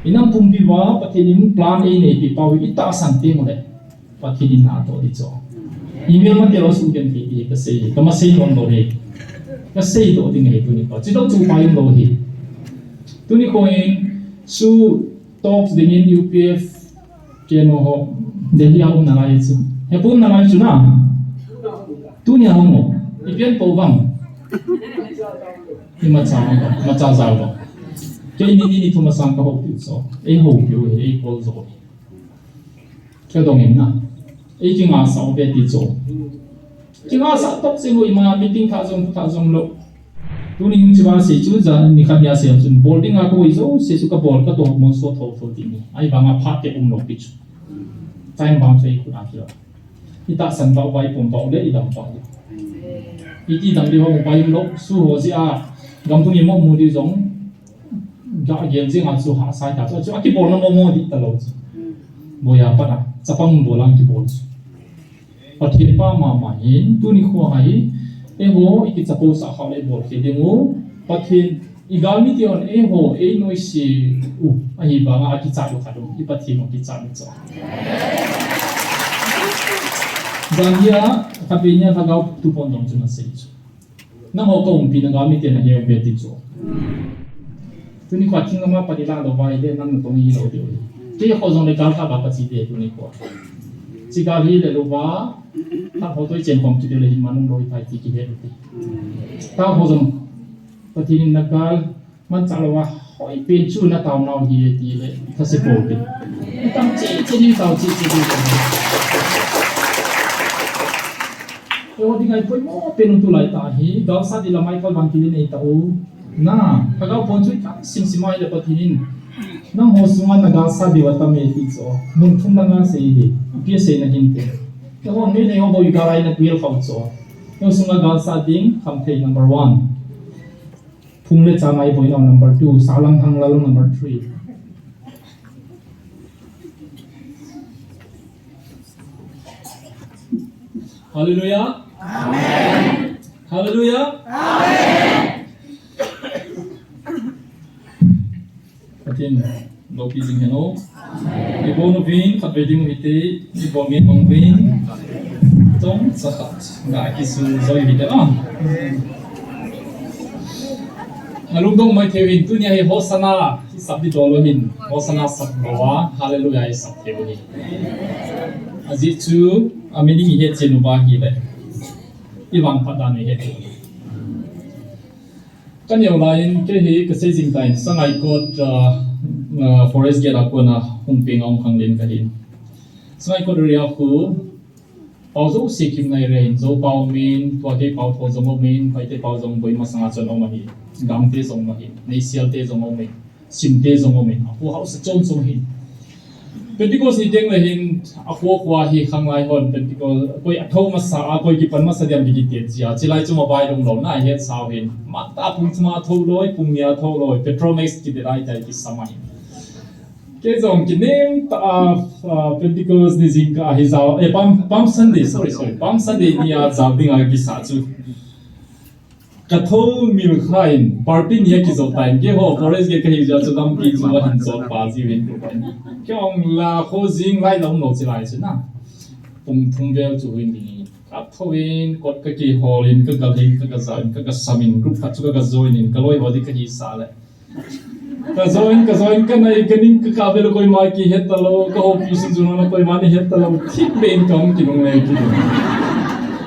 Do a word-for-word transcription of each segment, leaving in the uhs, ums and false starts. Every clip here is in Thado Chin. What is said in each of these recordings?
Inam pumpi uva Pathen in plan eineipi pau hi itahsan teng uleh Pathen in natoh ding chu. Email mate lou sum ken thei ti kasei, kamasei nom lou hi. Kasei doh ding ahi tuni kho. Chidou chu pai um lou hi. Tuni kho in chu talks dingin U P F Keiho Delhi a um nalai chu. Hepu um nalai chu na. Tunia hung mo. Ipi pen po bang. Imacha, imacha jao bang. Keini ni ni thum masang kahoupi chu. Eihoupiu, eicall jo. Kadong in na. Eikingahsah u ve ti chu. Kingahsah toh seh u ima meeting thah jong, thah jong lou. Tuni hin chiva sei chu ja nikhat nia sei chun bol dinga kahoi jouse chu kabol katoh mo so tho tho ti ni. Ahivanga phat te um lou pi chu. Time bang chu eikhut a kila. Itahsan pau, ipom pau le idam pau. Iti dam diu ho pai um lou, chu ho jeh a gam tung imo mu diu jong. Ga gel jing a chu hahsa ta chu, chu akibolna momo dih talou chu. Boya pat a, chapang bol a kibol chu. Pathen pa mama hin, tuni kho hi, eiho, ikichapousah kha le bol khel ding u, Pathen, igalmi te hon, eiho, einoise u, ahivanga, akichat u khat u, i Pathen u kichat u chu. Jan hia, khatvei nia lhagao tu pon jong chu nasei chu. Nangho ka umpi na galmi te nahe u ve ti chu. Tuni kho thing lama pat ilah lou uva ahile nang natong hilou diu ahi. Kei kho jong le gal kha ba kachi te tuni kho. Chi gal hi le lou uva, khat ho toh ichen khom kit le hin man um lou ahitai ti kihe u te. Tao ho jong, Pathen in na gal, Manchah louva, hoi pen chu na tao nau hi e ti le, thase pou te. Tam che che ding tao che che ding. Eiho dinga ipoimo pen u tulai tah hi, galsat ding lamai kal vang kile nei tau. Na, lhagao pon chu ikam sim sim a ahile Pathen in. Nangho sunga na galsat diu atam e ti chu. Mun thum langa sei hi, ipi asei na hinte. Eiho nei nei ho bou igal a ina pi el khau chu. Eiho sunga galsat ding, khamthei number one. Phung le chang a iboinau number two, salang hanglal number three. Hallelujah. Amen. Hallelujah. Amen. Pathen loupi jing hen o. Ibon uvin, khatvei ding u hite, ibon ngen uvin. Chomcha khat, ga kisu joi u hite a. Nalungdong mai thei uvin, tunia hi Hosanna, isap ding dol u hin, Hosanna sap bou a, Hallelujah isap thei u hin. Ajeh chu, a meaning ihet chen uva ahile. Ivangphat dan ihet chen. Ka neo lai in, kei hi ka sei jing tan, Sangaikot, ah, ah, Forest Gate a kona hung peng a um khang len ka hin. Sangaikot area khu, pau jouse kim nai re hin, Zo pau um in, Tuakei pau tho jong um in, Paite pau jong boi masanga chun um ahi, Gangte jong um ahi, Neisialte jong um in. Simte jong um in, akhu hausa chom chom hin. Pentecost ni teng le hin, akhu akhu a hi khanglai hon, Pentecost, koi atho masa a, koi kipan masa diam kiti te chia, chilai chu mobile um lou na, het sao hin. Mata pung thum a tho loi, pung ni a tho loi, Petromax kiti lai tai kisam ahi. Kei jong kinem ta a, a, Pentecost ni jingkah a hi jao, eh, Palm, Palm Sunday, sorry, sorry, Palm Sunday ni a jao ding a kisa chu. Ka tho mil kha in, party ni a kijot tan, keiho, Forest Gate ka hi jeh a chu lampi chu ahin jot pa jiu hin. Kei ong la kho jing lai la um lou chilai chu na. Pung thum vel chu hin ding. Ka tho in, kot ka kihol in, ka gal in, ka gajao in, ka gasam in, group khat chu ka gajoin in, ka loi ho ding ka hisa le. Ka join, ka join, ka nai, ka ning, ka kap vel koima kihet talou, ka houpi sung jong koima nahet talou, thip beh in ka hung kinungle kit in.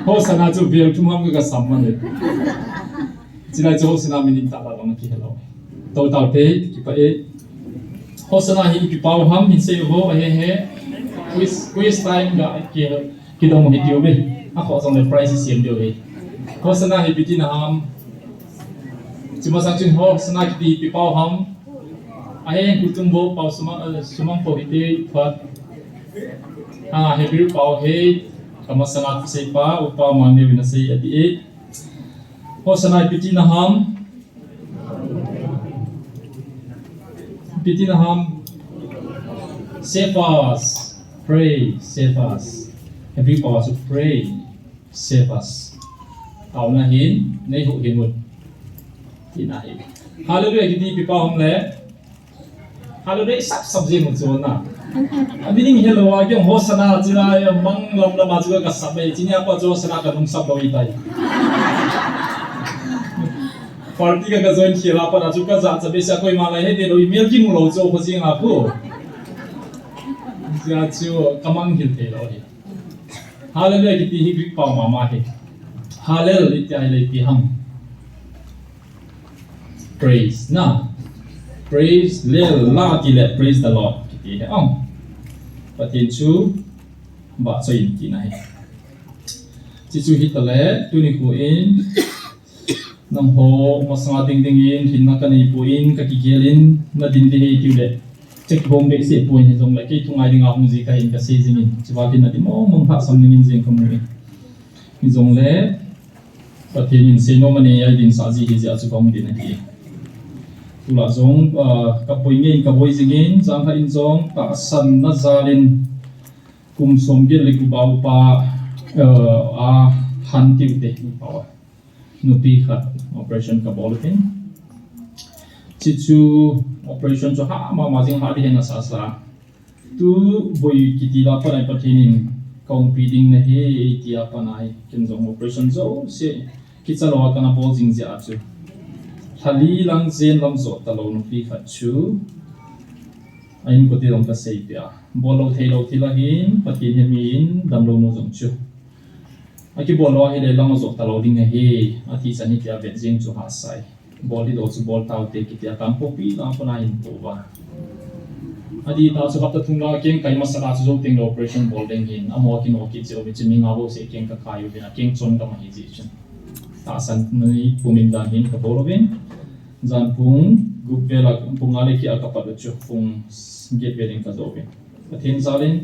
Hosanna chu vel thum ham ka, ka sam man le. Chilai chu Hosanna meaning tah tah bang kihe lou. Total te, kipah e. Hosanna hi ipi pau ham, hin sei uvo, ahe he. Quiz, quiz time ga kihe. Kidong hi tiu ve. Akhoh jong le prize sem diu ve. Hosanna hi ipi tina ham. Chuma sang chun Hosanna kiti ipi pau ham. Ahe, kutum bo pau sumang, eh, sumang po hiti phat. Ah, Hebrew pau he, kamasanga sei pa, upa mangni vina sei ati e. Hosanna ipi tina ham. Ipi tina ham. Save us. Pray, save us. Hebrew pau chu pray, save us. Taona hin, nei huhhing un. Tina hi. Hallelujah, kiti ipi pau ham le. Hallelujah, sap sap jing chu na. Ami ning hello a kiong Hosanna chila ya mang lam lam a chu ka sap mai chini apa chu Hosanna ka nung sap lou itai. Party ka ka join khela pa na chu ka ja cha be sa koi ma lai he de lou email ki mu lou chu ko jing a pu. Ja chu ka mang hil te lou hi. Hallelujah kiti hi Greek pau mama hi. Hallel iti ai le pi ham. Praise na. Praise le la ti le praise the Lord kiti hi am. Pathen chu ba choi in ti na hi. Chi chu hi ta le tuni khu in Nangho masanga ding ding in, hinna ka nei poi in, ka kigel in, na din di hei tiu le. Check home be se poi in, hi jong le, kei thungai ding a hung ji ka hin ka sei jing in, chiva tin na di mong mong thah sam ding in jing ka mu in. Hi jong le, Pathen in sei nom a nei a din sa ji hi jeh a chu ka hung din ahi. Tula jong, ah, ka poi nge in ka boi jing in, jang ha in jong, tahsan na jal in, kum som gel le ku bau pa, ah, a han tiu te, ni pau a. Nupi khat operation ka bol uvin. Chuchu operation chu ha mama jing ha di hen asa sa. Tu boi kiti la pa nai Pathen in ka umpi ding na hi ti a pa nai ken jong operation jouse kicha lou a kana bol jing jeh a chu. Thali lang jen lam jot ta lou nupi khat chu. A inkote jong ka sei peh a. Bol lou thei lou thil a hin Pathen he mi in dam lou nu jong chu. A kibol lou a hi le lang a jot ta lou ding ahi, a ti chan hi tia vet jing chu ha sai. Bol hi lou chu bol tau te kiti a tam po pi lang ko na hin po va. A di ta chu hapta thum la keng kai masa la chu jo teng le operation bol ding hin, a mo ki no ki chu mi chu mi nga bo se keng ka kai u vin a keng chon ka ma hi ji chun. Tahsan ni pumin dan hin ka bol vin. Jan pung gup vel a pung nga le ki a ka pat chu pung get vel in ka jo vin. Pathen jal in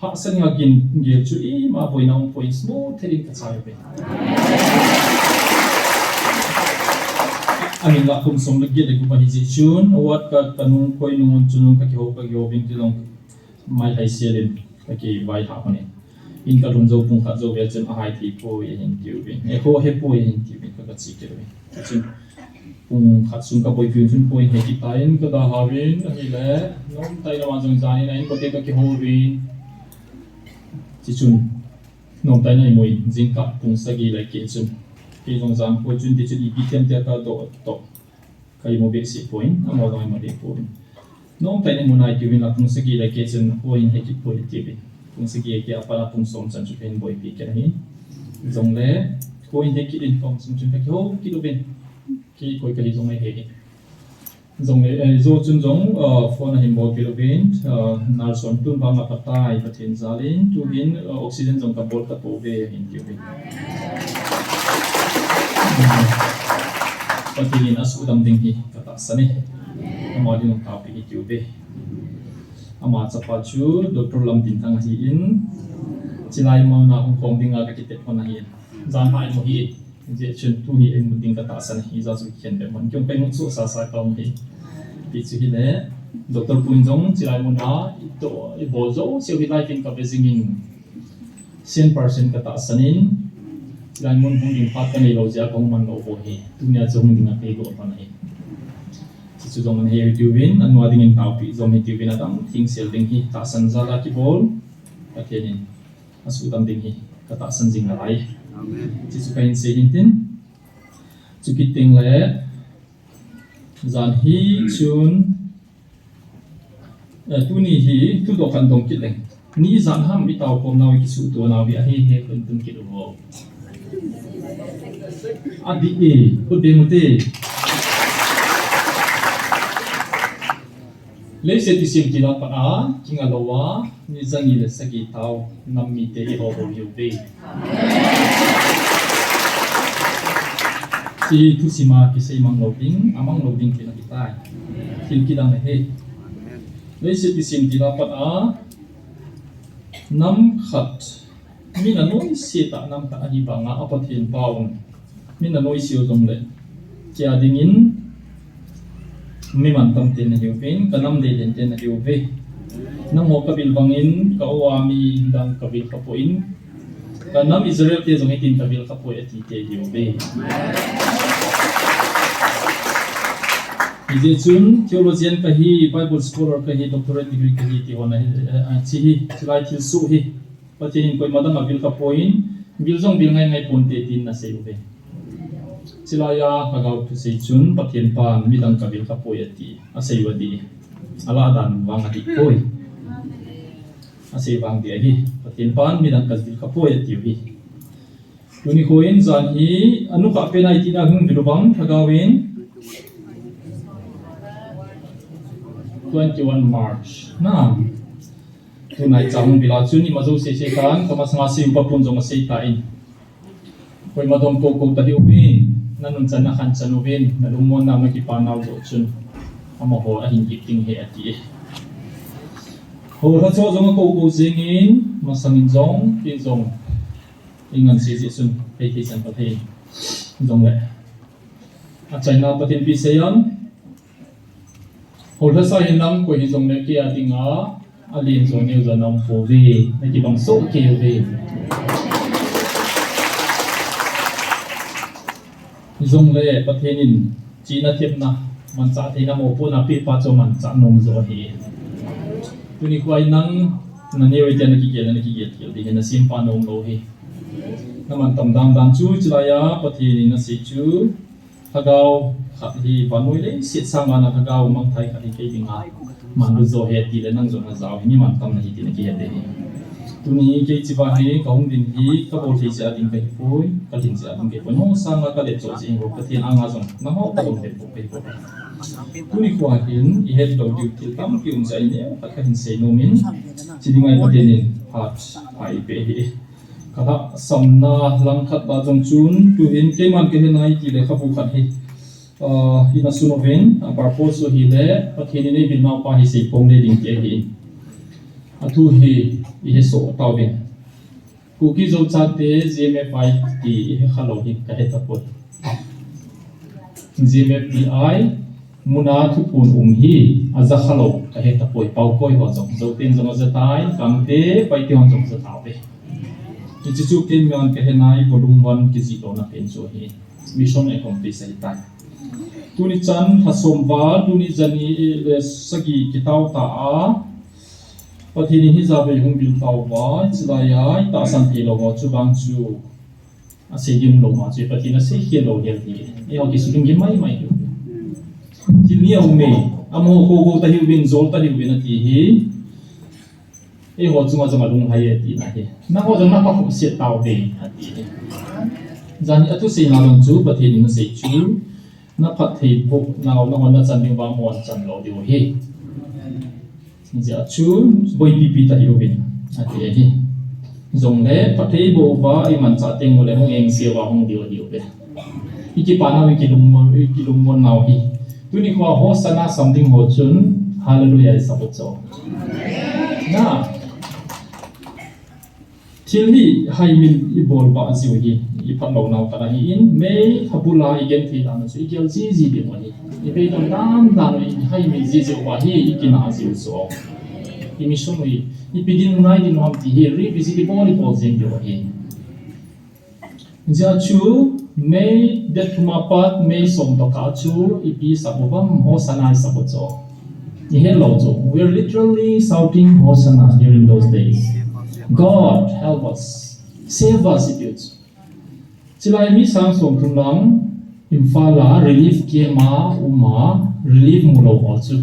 Hahsa ding a gin gel chu ima boina um poi in smooth in ka chai uve. Ahin la kum som le get le gup ahi jeh chun, awat ka, ka nung koi nung un chun ka kihou, ka kihou vin ti jong mai hai sel in ka kivai ha hon in. In ka lhun jou pung khat jou vel chun a hai thei poi ahin ti uvin. E ho he poi ahin ti uvin ka, ka chi kit uvin. Chun, pung khat sung ka boipi un chun point he kit tan ka da ha vin, ahile, nomtah in a vang jong jan in a inkote ka kihou vin. Tichun, nomtah in a imui, jingkah pung sagi le keh chun. Kei jong jan point chun tichun ipi them tia ka doh toh. Ka imu behseh poi, amaho jong imu deh poi. Nomtah in imu nai tiuvin la pung sagi le keh chun, hoi in he kit poi tiuvin. Pung sagi a keh a pat a pung som chan chu kahin boipi kit ahi. Jongle, hoi in he kit in pung som chun ka kihou kit uvin. Kei koi kahi jong ahi. Jongle, eh, jo chun jong, ah, phone ahin bol kit uvin, ah, nurse hon tun vang a patai Pathen jal in, tuhin, ah, oxygen jong ka bol tapouve ahin tiuvin. Pathen in asuhdam ding hi ka tahsan e. Ama ding taopi hi tiuve. Ama chapa chu Doctor Lamdinthang ahin, chilai mun a hung khom ding a ka kitep hon ahin. Jan hai mo hi, je chun tuni eimu ding ka tahsan e. Ija chu khen be mon kiong kai mun chu sa sa ka um hi. Ti chu hile, Doctor Pun jong chilai mun a, i to, i bol jo, seo hi lai kin ka be jing in. Cent percent ka tahsan in, chilai mun hung ding phat ka nei lou jeh a ka hung man lou bou hi. Tunia chu hung ding a kei lou pan ahi. Chuchu jong ana he tiuvin, anua ding in taopi jong hi tiuvin adang thing sel ding hi tahsan jal a kibol. Pathen in asuhdam ding hi ka tahsan jing nalai. Amen. Chuchu kahin sei hin tin. Chukit teng le, jan hi chun, eh, tuni hi, thudoh kan dong kit leng. Ni jan ham i tao khom nau i kisuhto nau hi ahi he khun tun kit uvo. Adi e, khut deng ute. Leiset i sim kila pat a, kinga lou a, ni jani le sagi tao, nam mite i ho ho hiu ve. Ti thusim a kisei mang lou ding, a mang lou ding tina kitai. Thil kidang ahi. Leiset i sim kila pat a, nam khat, mi na noise tah nam khat ahi vang a, a Pathen pa un. Mi na noise u jong le. Kia ding in, mi mantam te na hiu pen, ka nam dei den te na hiu ve. Nangho ka bil bang in, ka u a mi dang ka bil ka po in, ka nam Israel te jong hitin ka bil ka po e ti te hiu ve. Hijeh chun theologian kahi, Bible scholar kahi, doctorate degree kahi ti hon ahi, eh, eh, chi hi, chilai thilsoh hi. Pathen in koima dang a vil kha poi, vil jong vil ngai ngai ponte tin asei uve. Chilai a Lhagao thusei chun Pathen pan midang kavil kha poi ati, asei u ahi. Alah dan vang ahi poi. Asei vang ding ahi, Pathen pan midang kavil kha poi ati u hi. Tuni khoin jan hi, anukha pen a itina hung vil u vang, Lhagao in. Twenty-one March. Na. Tunai cha hung vil a chun ima jouse sei tan, kamasanga sei u pa pun jong asei tan. Koima dong kou kou ta hiuvin, nanung chan nakhan chan uvin, nalungmon nau nakipa nau joh chun. Amaho ahin kit ding ahi ati. Ho lha cho jong akou kou jingin, masangin jong, kei jong. Ingan sei jeh chun, kei kei chan Pathen. Jongle. Achaina Pathen pi sei am. Ho lha sa hin lang koi hijongle kei a dinga, alen jo neo jo na um pouve, nakibang soh kei uve. Jongle Pathen in, chihna thepna, manchah theina mopohna ape pa chu manchah nom jo ahi. Tuni khoa nang, naneo itia nakigel, nakigel, gel ding hi nasempa nom lou hi. Namantam dan dan chu, chilai a, Pathen in asei chu, Lhagao khat hi vannoi leiset sanga na lhagao mangthai khat hi kei dinga manlu jo ahi tile nang jong najao hi, mi mantam nahi ti nakihet ding ahi. Tuni kei chiva hi kahung ding hi kabol thei jeh a ding kahi poi, kalhin jeh a ding kahi poi. Nangho sanga kale cho jeh in ho Pathen anga jong nangho kadong thei poi kahi poi. Tuni khoa hin ihet lou diu thil tampi um jeh in neo khat kahin sei nom in, chi ding ahi Pathen in phat pha eipeh ahi. Kalhahsamna langkhat ta jong chun, tuhin keiman kahe nai ti lekhabu khat hi, ah, ina sun uvin, a purpose chu ahile, Pathen in eivil naupa hi seiphong le ding ti ahi. Athu hi, ihe soh tauvin. Kuki Zo chate, G M F I ti ihe khalou hi kahe tapoi. G M F D I, muna thuphon um hi, aja khalou, kahe tapoi, Paokoi ho jong, Zoten jong aja tai, Gangte, Paite hon jong aja tauve. Hiche chu keiman kahe nai, volume one kijih louna pen chu ahi. Mission accomplish ahitai. Tuni chan, lha som val, tuni jani le sagi kitao ta a, Pathen in hijeh a vei hung vil tauva, chulai a, itahsan thei lou ho chu vang chu. Asei gim lou ma chu, Pathen asei khel lou hel ti. Eiho kisu gim gim mai mai hi. Thil ni aume, amaho kou kou ta hiuvin, jol ta hiuvin ati hi. Eiho chunga jong alunglhai e tina hi. Nangho jong napha khopset tauve ati hi. Jan hi athuseina jong chu, Pathen in asei chu. Naphatthei boh nau, nangho nachan diu va, amahon chan lou diu ahi. Hijeh chun, boipipi ta hiuvin, ati ahi. Jongle, phatthei boh uva, imanchah teng ule, hung engse uva, hung diu ahiuve. Ikipa nau, ikilungmon, ikilungmon nau hi. Tuni khoa Hosanna sam ding ho chun, Hallelujah isap u cho. Na. Thil hi haimil ibol ba jiu hi, iphat lou nau khat ahin, May lha bula igenthei dan chu igel jiji diu ahi. Ibeidong dan dan u ihaimil jiji uva hi, ikinah jiu chu. I mission u hi, ipi dinmun a idin u ham ti hi, revisit ibol ibol jing diu ahi. Hijeh chun, May date thum a pat, May som toh kah chu, ipi sap uvam, Hosanna isap u cho. Ihe lou cho. We are literally shouting Hosanna during those days. God, help us. Save us, itiu cho. Chulai mi sang som thum lang, Imphal a relief camp a um a, relief mu lou ho chu.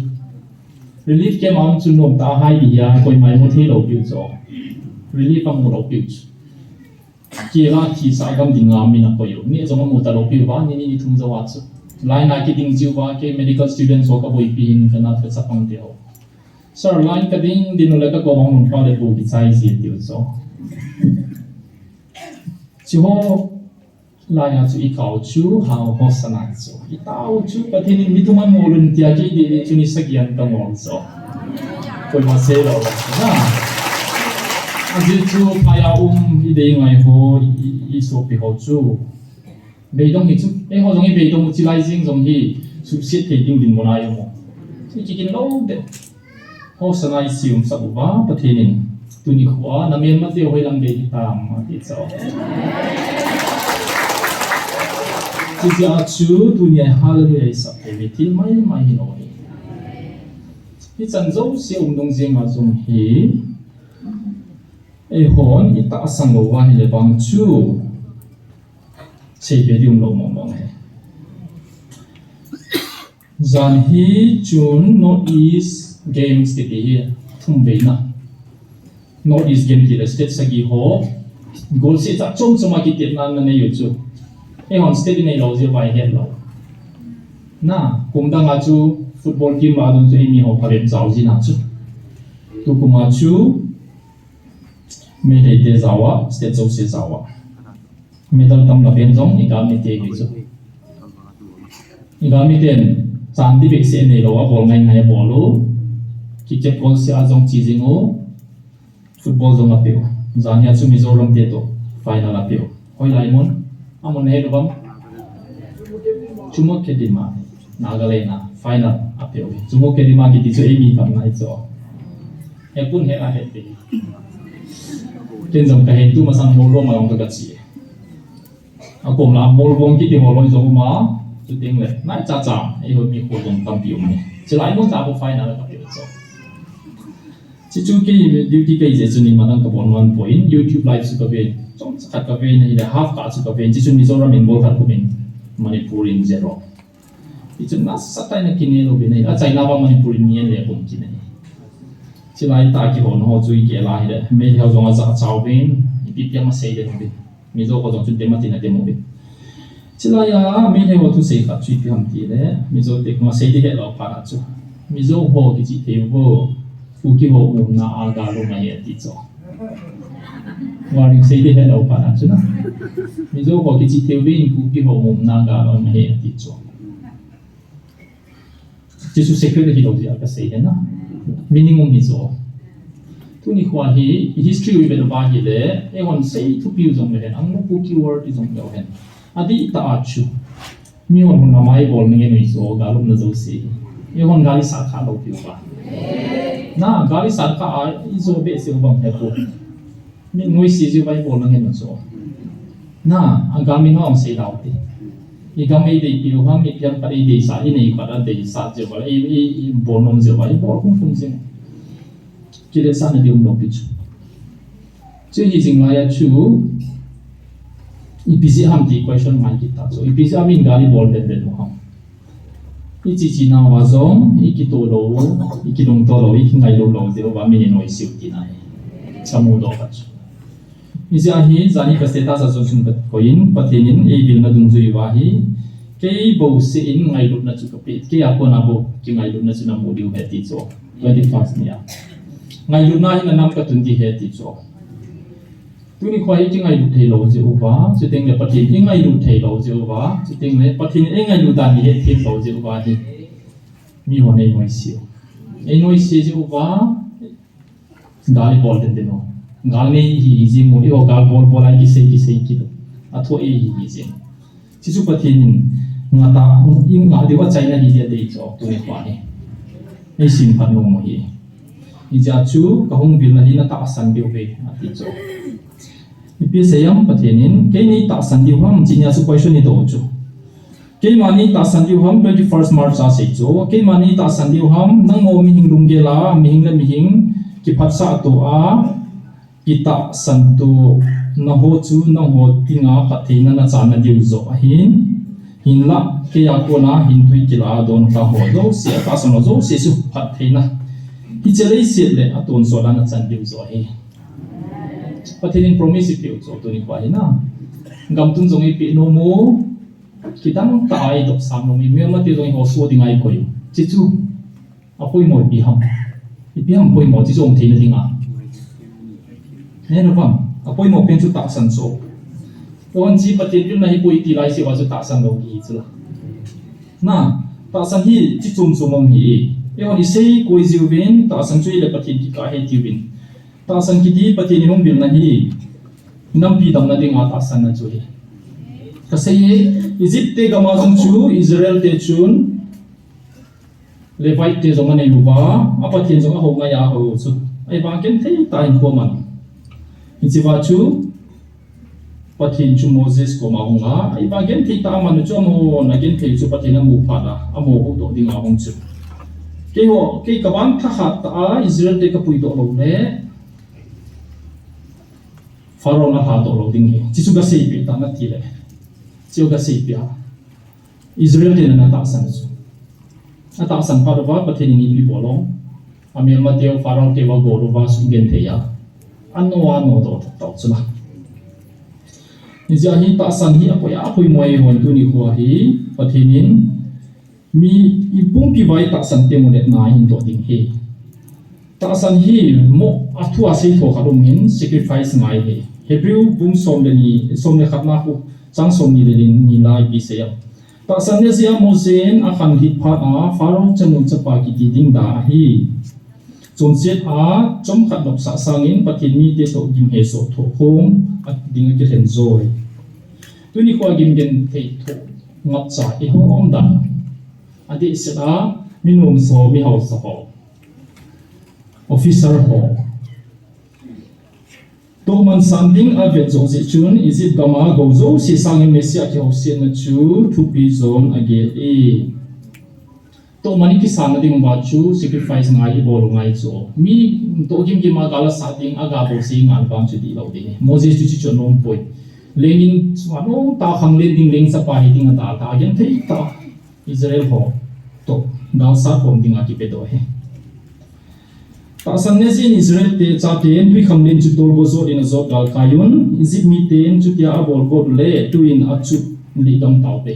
Relief camp a um chu nom tah a hai dia, koima imu thei lou piu cho. Relief amu lou piu cho. Kila thisa gam dinga mi nakoi u. Ni jong amu talou piu va, ni ni ni thum jou a chu. Line a kiding jiu va, kei medical students ho kaboipi in kana ka chapang te ho. Sir, line kading ding u le kakom ahung lhun phat le bu kichai ji tiu cho. Chu ho lai a chu ikao chu, hao Hosanna chu. Itao chu, Pathen in mi thum amol un tia kei di chu ni sagi an kamol cho. Koima sei lou na. Ajeh chu phai a um idei ngai ho, i, i, isopi ho chu. Beidong hi chu, eiho jong ibeidong u chilai jing jong hi, suhset thei ding dinmun a i um u. Ikikin lou de. Hosanna isei um sap uva, Pathen in. Tuni khoa, namelmate hoilang dei hitam, ati cho. Hijeh a chu tunia hallelujah isah thei ve thil maimai hilou hi. Hichan jouse um dungjuiya jong hi, eihon itahsan louva hile vang chu, seipeh ding umlou mong mong hi. Jan hi chun North East Games kiti hi thum veina. North East Games tile state sagi ho golseh chom chom a kitepna nanei u chu. Eihon state ineilou jeh uva ihet lou. Na, kum danga chu football team la dun chu eimi ho phabep jao jina chu. Tukum a chu Meitei te jao a, state jouse jao a. Medal tam la pen jong igalmi te hi chu. Igalmi ten chan ding beh seh neilou a bol ngai ngai abol u. Cricket golseh a jong che jing u. Football jong apeh u. Jania chu Mizoram te toh final apeh u. Hoilai mun? Amun nahet uvem? Chumoukedima, Nagaland a final apeh u. Chumoukedima kiti chu eimi tamna hi chu. Hepun he ahet te. Ken jong kahet tu masang Molvom a jong kache. Akom la Molvom kiti ho loi jong uma, chuteng le naicha cha eiho mi kho jong tampi um e. Chulai mun tah khu final a kapeh u chu. Chuchu kei duty kei jeh chun imadang kabol ngan poi, YouTube live chu kaven, chomcha khat kaven ahile half kah chu kaven, chuchu Mizoram in bol khat kumin Manipur in zero. Hichun nasatah in akine louvin ahi, achaina vang Manipur in ngen le kum kine. Chulai tah kihona ho chu igel a hile, Meitei ho jong ajahcha uvin, ipi pi ama sei den uvin. Mizo ho jong chun dem atin adem uvin. Chulai a Meitei ho thusei khat chu ipi ham tile, Mizo te koma sei ding hetlou phat a chu, Mizo ho kichih thei uvo, Kuki ho umna a gal um ahi ati chu. Warning, sei ding hetlou phat a chu na. Mizo ho kichih thei uvin, Kuki ho umna a gal um ahi ati chu. Chuchu secret ahilou jeh a kasei ahi na. Meaning um hi chu. Tuni khoa hi history u ivet uva hile, eihon sei thupiu jong lehen, angmo Kuki word i jong leu hen, adihtah a chu mihon hun ama ibol nangen u hi chu, gal umna jouse hi. Eihon gal isat kha lou piu va. Na, gal isat kha a ijo behseh u bang hepoi. Mi noise jeh uva ibol nangen u chu. Na, agal mi nom sei lou te. Igam eideipiu ham, ipi ham khat eideisah, inei khat adeisah jeh uva, i, i, ibol nom jeh uva, ibol khum khum jing. Kiletsahna ding umlou pi chu. Chu hi jing lai a chu, ipi jeh ham ti question ngai kit ta chu. Ipi jeh a min gal ibol den den u ham. Iche che nauva jong, ikitoh lou, ikilungtoh lou, ikingailut lou jeh uva min inoise u tina hi. Kamudoh khat chu. Hijeh a hi, jani ka status a chun sun kakoiyin, Pathen in eivilna dungjui uva hi, kei bouseh in ngailutna chu kapeh, kei a kona bou kingailutna chu namu diu ahi ti chu. Twenty-first ni a. Ngailutna hi nanam katun ding ahi ti chu. Tuni khoa hi kingailut theilou jeh uva, chuteng le Pathen ingailut theilou jeh uva, chuteng le Pathen ingailut dan ihet them lou jeh uva hi, mihon einoise u. Einoise jeh uva, gal ibol den den u. Gal nei ihi hi jing u, eiho gal bol bol a ikisei kisei kit u. Athoh eihi hi jing. Chuchu Pathen in ngah ta, ingah diu achaina hi jeh a dei chu, tuni khoa hi. Eisim phat nom u hi. Hijeh a chu kahung vilna hi natahsan diu ve, ati chu. Ipi asei ham Pathen in, keini tahsan diu ham, chunia chu question idoh chu. Keimani tahsan diu ham, twenty-first March a sei chu. Keimani tahsan diu ham, nangho mihing lunggel a, mihing le mihing kiphatsah to a, kitahsan to naho chu nangho dinga phattheina nachan nadiu joh ahin. Hinlah, kei a kona hinthui kila a donkha ho jouse, atahsan ho jouse chu phattheina hiche leiset le atonsot a nachan diu joh ahi. Pathen in promise eipeh u chu tuni khoa hi na. Gamtum jong eipeh nom u, kidang tah a eidopsang nom u, Myanmar te jong eiho soh dinga eikoi u. Chuchu apoimo ipi ham? Ipi ham apoimo, chuchu um theina dinga? Ahet uvem? Apoimo pen chu tahsan chu. Eihon chu Pathen vilna hipoi ti laiseuva chu tahsan lou hi chu la. Na, tahsan hi chu chom chom um ahi. Eihon isei koi jiuvin, tahsan chu hile Pathen kikah ahi tiuvin. Tahsan kiti Pathen in hung vilna hi, nampi damna dinga tahsanna chu ahi. Kasei e, Egypt te gam a jong chu Israel te chun Levite te jong anei uva, a Pathen jong ahou ngai a ahou u chu. Ahivang genthei tah in khoman. Hichea chu Pathen chu Moses koma ahung a, iba genthei tah a aman chu amahon agenthei chu Pathen amu phat a, amaho houdoh dinga ahung chu. Keiho, kei kaban thakhat tah a Israel te kapuidoh lou le, Pharaoh nalhadoh lou ding ahi. Chuchu kaseipeh tan ati le. Chu kaseipeh a. Israel ten ana tahsan chu. Atahsan phat uva Pathen in ipi bol ham. Amelmateu Pharaoh te uva gol uva sugenthei a. Ano ano doh tah tah chu la. Hijeh a hi tahsan hi apoi apoi mo e hon tuni khoa hi Pathen in mi i pumpi uva i tahsan teng u le na hin doh ding ahi. Tahsan hi mo a thu a seitho khat um in sacrifice ngai ahi. Hebrew bung som le ni, som le khat na khu chang som ni le ni, ni lai ipi sei am. Tahsan ne jeh a Moses in akhanlhit phat a Pharaoh chanu chapa kiti ding da ahi. Chonset a chomkhat nopsah sangin Pathen mite toh gimhesoh thoh khom a ding akilhen joi. Tuni khoa gimgenthei thoh ngapcha i hom dan. Adehset a mi nomsa ho, mi haosa ho, officer ho toh mansan ding avet joh jeh chun Egypt gam a gou jouse sangin Messiah kihousena chu thupi jon agel e. Toh man i kisanna ding uva chu sacrifice ngai i bol u ngai chu. Mi toh gimgim a gal asat ding, aga bouseh ngal vang chu dihlou ding. Moses chu chuchu anom poi. Lengin chu anom tah, khanglen ding leng chapa hiding adalha, agenthei tah. Israel ho toh gal sat khom dinga kipedoh ahi. Tahsan ne jeh in Israel te chaten twikhanglen chu tolgo jot in ajot galkai un, Egypt miten chutia abol got ule tuin achuh lih gam tauve.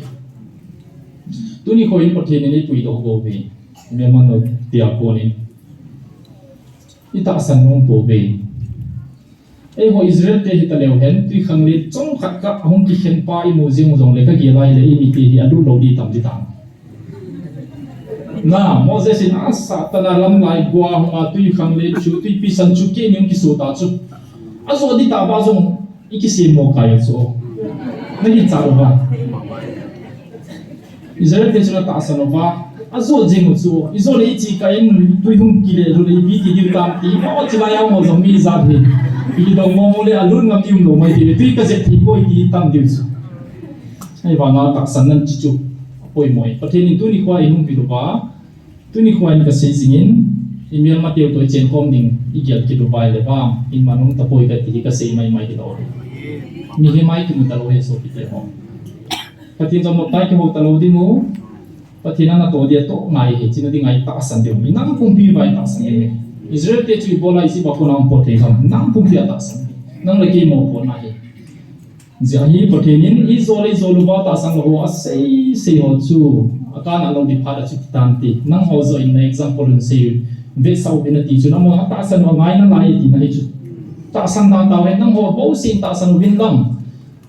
Tuni khoa hin Pathen in eipuidoh gou uve. Melmate a konin i tahsan nom pouve. Eiho Israel te hita leu hen, twikhanglen chomkhat kah a hung kikhen pa imu jing u jongle kagel a ahile, imite hi alut lou ding tam ding tam. Na, Moses in asah tah a lamlai gua hunga twikhanglen chu, twipi san chu kei ni hung kiso ta chu. Ajo ding tah ba jong i kisem mo kai chu. Na hin cha lo ba. Israel te chun atahsan uva, ajo jing u chu, ijo le ichi kah in tui hung kile lou le ipi ti diu tam ti, mo chilai a mo jong mi ijat hi. Ipi dong mo mo le alut ngam ti umlou mai ti le, tui kajep thei poi ti tam diu chu. Ahivanga tahsan nan chi chu, apoimo e. Pathen in tuni khoa eihung vil uva, tuni khoa in kasei jingin, i melmateu toh i chenkhom ding, i gel kit uva ahile vang, in man um tapoi kati hi kasei maimai kit uve. Mihem a i kimu talou ahi sopite ho. Pathen jong noptah a kihou talou ding u, Pathen in natoh dia toh ngai ahi, china dinga i tahsan diu. I nang pumpi uva i tahsan diu. Israel te chu ibola Egypt a kona um pot thei ham, nang pumpi a tahsan. Nang le kei mo pot na ahi. Hijeh a hi Pathen in ijo le ijo louva tahsan lou ho asei sei ho chu, akana lou ding phat a chu ti tan ti. Nangho joh in na example in sei, vetsah uvin ati chu, nangho tahsan u angai nalai tina ahi chu. Tahsan dan tauhen, nangho bouseh in tahsan uvin lang.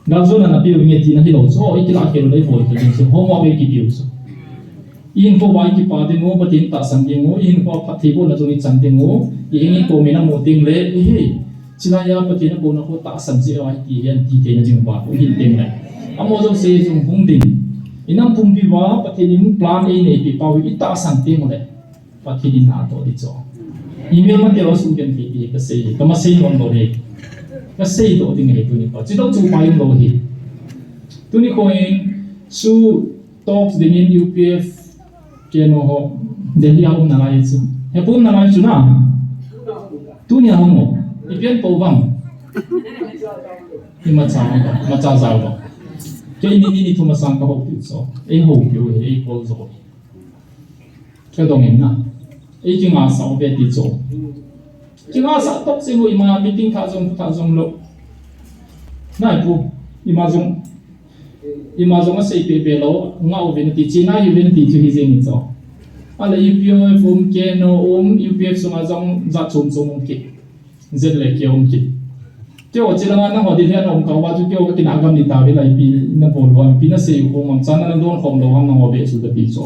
Galjona napeh u nge tina hilou chu, o, i kilah khel u le i bol khel ding chu, homework i kipiu chu. I hinkho uva i kipa ding u, Pathen tahsan ding u, i hinkho a phattheibohna jong i chan ding u, i heng i kom in amu ding le, i hi, chilai a Pathen abohna khu tahsan jeh a i ti hi, an ti theina ding uva, i hin ding le. Amaho jouse jong hung ding. I nang pumpi uva, Pathen in plan eineipi pau hi, i tahsan teng u le. Pathen in natoh ding chu. I melmateu a sugenthei ti hi kasei hi, kamasei nom lou hi. Kasei doh ding ahi tuni khoa. Chidou chu upai umlou hi. Tuni khoa in chu talks dingin U P F K N O ho Delhi a um nalai chu. Hepu um nalai chu na. Tunia hung o. Ipi ahin pou vang. Imacha, imacha jao vang. Keini ni, ni thum masang kahoupiu chu. Eihoupiu hi, eicall jo hi. Kadong in na. Eikingahsah uve ti chu. Kingahsah toh jing u, ima meeting thah jong, thah jong lou. Nai pu, ima jong, ima jong asei peh peh lou, ngah uvin ati, chena hi uvin ati chu hijeng in chu. Ahile U P F um, K N O um, U P F sunga jong jat chom chom um kit. Jet le kei um kit. Keiho chilanga nangho Delhi a na um kah uva chu keiho kakinah gam ni tauve, ipi nabol uva, ipi nasei u khom, amchan nadon khom lou ham nangho beh chu kati chu.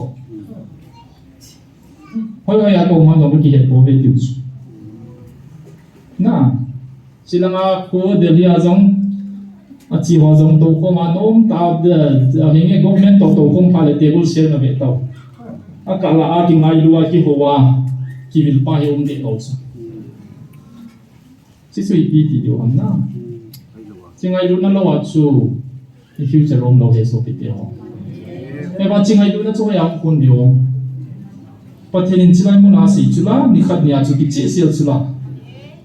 Hoi hoi a kaum ham jong kakihet pouve tiu chu. Na, chilanga khu Delhi a jong, achi ho jong toukhom a nom ta, de, ahenge government toh toukhom phat le table share na ve tau. Akah la a kingailu a kihou a, kivil pa hi um deh lou chu. Chuchu ipi ti diu ham na. Chingailutna lou a chu i future um lou ahi sopite ho. Eva chingailutna chu hoiya um kon diu. Pathen in chulai mun a asei chu la, nikhat nia chu kicheh sel chu la.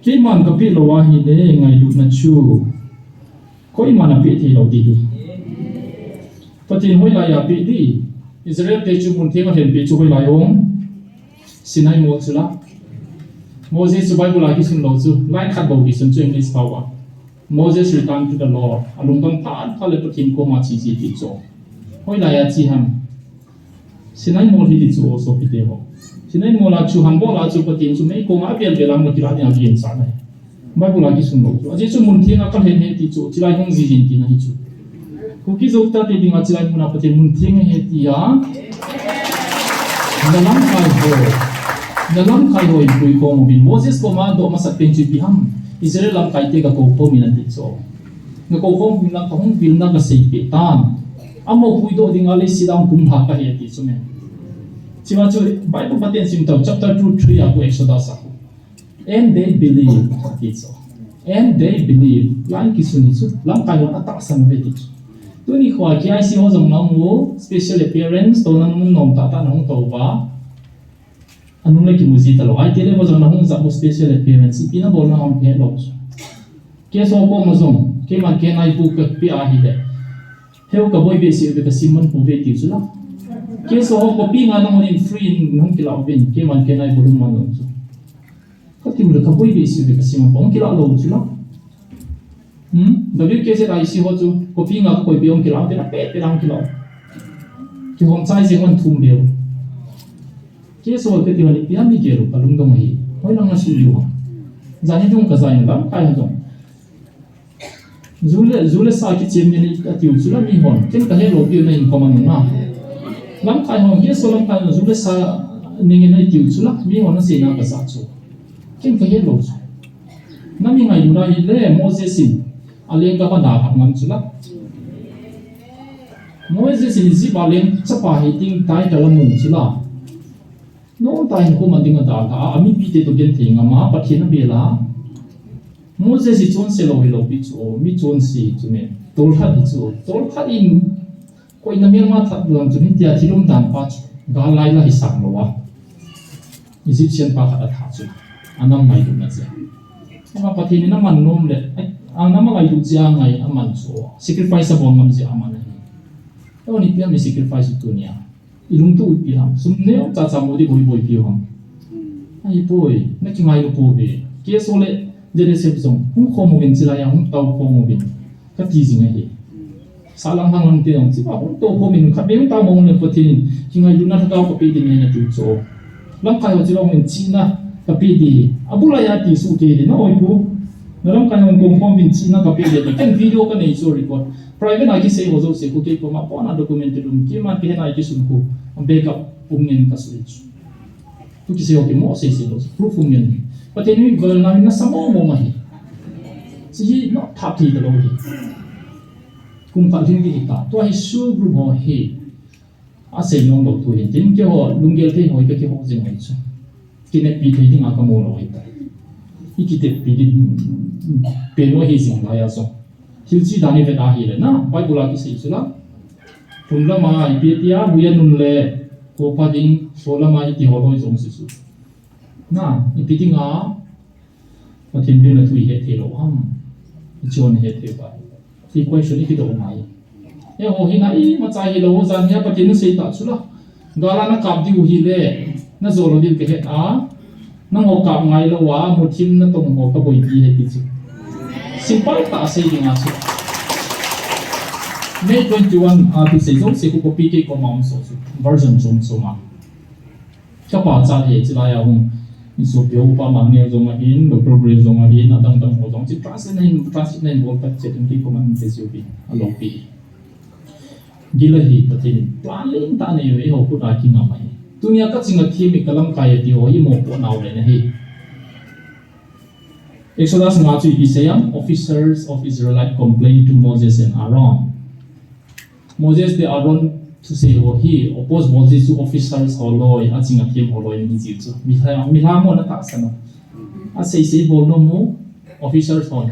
Keiman kapeh lou ahile ngailutna chu koiman apeh thei lou ding ahi. Pathen hoilai a apeh ding. Israel te chu mun theng a alhenpi chu hoilai um. Sinai mol chu la. Moses chu Bible a kisun lou chu. Line khat bou kisun chu English pao a. Moses returned to the Lord. Alungdong phat phat le Pathen koma ache e ti chu. Hoilai a ache ham. Sinai mol hi ti chu sopite ho. Sinai mol a chu Ham bol a chu Pathen chu mei koma avel vel a amu kila ding a kihin sa nai. Bible a kisun lou chu. Ajeh chu mun theng a kalhen ahi ti chu, chulai hung jijin tina ahi chu. Kuki Zo tate dinga chulai mun a Pathen mun theng ahi tia. Na lamkai ho. Na lamkai ho in puikhom uvin. Moses koma adoh masat pen chu ipi ham. Israel lamkai te gakou khom in ati chu. Gakou khom uvin lang kahung vilna kaseipeh tan. Amaho puidoh dinga leiset a hung kumlha kahi ati chu me. Chua chu Bible Pathen sim tau chapter two, three a khu Exodus a khu. And they believe, ati chu. And they believe. Line kisun hi chu. Lamkai hon atahsan uve ti chu. Tuni khoa K I C ho jong namu special appearance to namu nom tah tah nahung tou va. Anung le kimu ji talou. Ahi tile ho jong nahung jat u special appearance. Ipi nabol na ham kahet lou chu. Case ho koma jong. Keiman K nine book kapeh ahile. Heu kaboi behseh uve kasim man pouve tiu chu la. Case ho copy nga nahon in free in nahung kila uvin. Keiman K nine book man jong chu. Katiu le kaboi behseh uve kasim man pou kila lou chu la. Hmm? W K Z I C ho chu, copy nga kakoi peh hung kila, peh la, peh, peh la hung kila. Kihom chai jeng hon thum beu. Case ho kati hon ipi ham igel u, kalungdong ahi. Hoilang nasun diu ham. Jani dung kaja in lamkai ho jong. Ju le, ju le sa kichem ngen atiu chu la mihon. Ken kahet lou piu na in comment na. Lamkai ho, case ho lamkai ho, ju le sa ngen atiu chu la, mihon aseina kaja chu. Ken kahet lou chu. Nami ngailutna hile Moses in aleng kapa dalha ngam chu la. Moses in Egypt a leng chapa hi ding title amu chu la. Nomtah in koma ding adalha a, amipite toh genthei ngam a, Pathen abel a. Moses hi chonse lou hilou pi chu, mi chonse hi chu me. Tolthat hi chu, tolthat in Koina melma that lang chu hitia thil umdan pa chu gal lai la hi sang lou a. Egyptian pa khat atha chu. Anam ngailutna jeh a. Ama Pathen in aman nom le, ai, anam ngailut jeh a ngai aman chu. Sacrifice abol ngam jeh a aman ahi. Tuni ipi ham i sacrifice u tunia. I lungtup u ipi ham. Sum neo cha cha mo di boi boi piu ham. Ahipoi, nakingailu pouve. Case ho le J S F jong. Hung khom uvin chulai a hung tao khom uvin. Kati jing ahi. Salang hang lang te jong, chiba hung tao khom in khatvei hung tao mong le Pathen in, kingailutna lhagao kapeh ding ahi nati chu. Lamkai ho chiba hung in chihna kapeh ding. Abul a ati soh kei ding na oi pu. Na lamkai hung kom khom in chihna kapeh ding. Ken video kanei chu record. Private a kisei ho jouse khu kei koma pona document lum kima kihen a kisun khu. Backup um ngen kasei chu. Tu kisei ho kimo sei sei lou. Proof um ngen. Pathen in golna in nasa mong mong ahi. Hiche hi nopthap thei talou ahi. Kum khat lhing ding hita. Tua hi SoO group ho hi. Asei nom lou tu hi. Tin keiho lunggel thei ho hi kakihou jing ahi chu. Kineppi thei dinga kamu lou ahitai. I kiteppi ding pen u ahi jing lai a jong. Thil chih dan i vet ahile na, Bible a kisei chu la. Lhum lama ipi tia, huiya nun le, kopa ding, so lama iti ho loi jong si chu. Na, ipi dinga, Pathen bilna thu i het thei lou ham. I chon het thei uva. Ti question i kidoh ngai. Eiho hi na imacha hilou, jan hia Pathen in asei ta chu la. Gal a na kap diu hile, na jo lou diu kahet a. Nangho kap ngai lou a, muthim natong ho kaboi ding ahi ti chu. Simple tah a sei ding a chu. May twenty-one a thusei jouse khu copy kei koma um soh chu. Version chom chom a. Ka pachat hi chulai a hung. Insopi upa Mangneo jong ahin, Doctor Grace jong ahin, adang dang ho jong. Chu translate na hin, translate na hin bol tak chet in kei koma um te chu pi. A lou pi. Gila hi Pathen in plan lentah anei u, eiho khut a kingam ahi. Tunia kaching a thim hi kalamkai a ti ho hi mopoh nau le na hi. Exodus nga chu ipi sei am, officers of Israelite complained to Moses and Aaron. Moses le Aaron thusei ho hi oppose bol ji chu officers ho loi, aching a thim ho loi ni ji chu. Milham, milham ho na tahsan u. Asei sei bol nom u officers ho.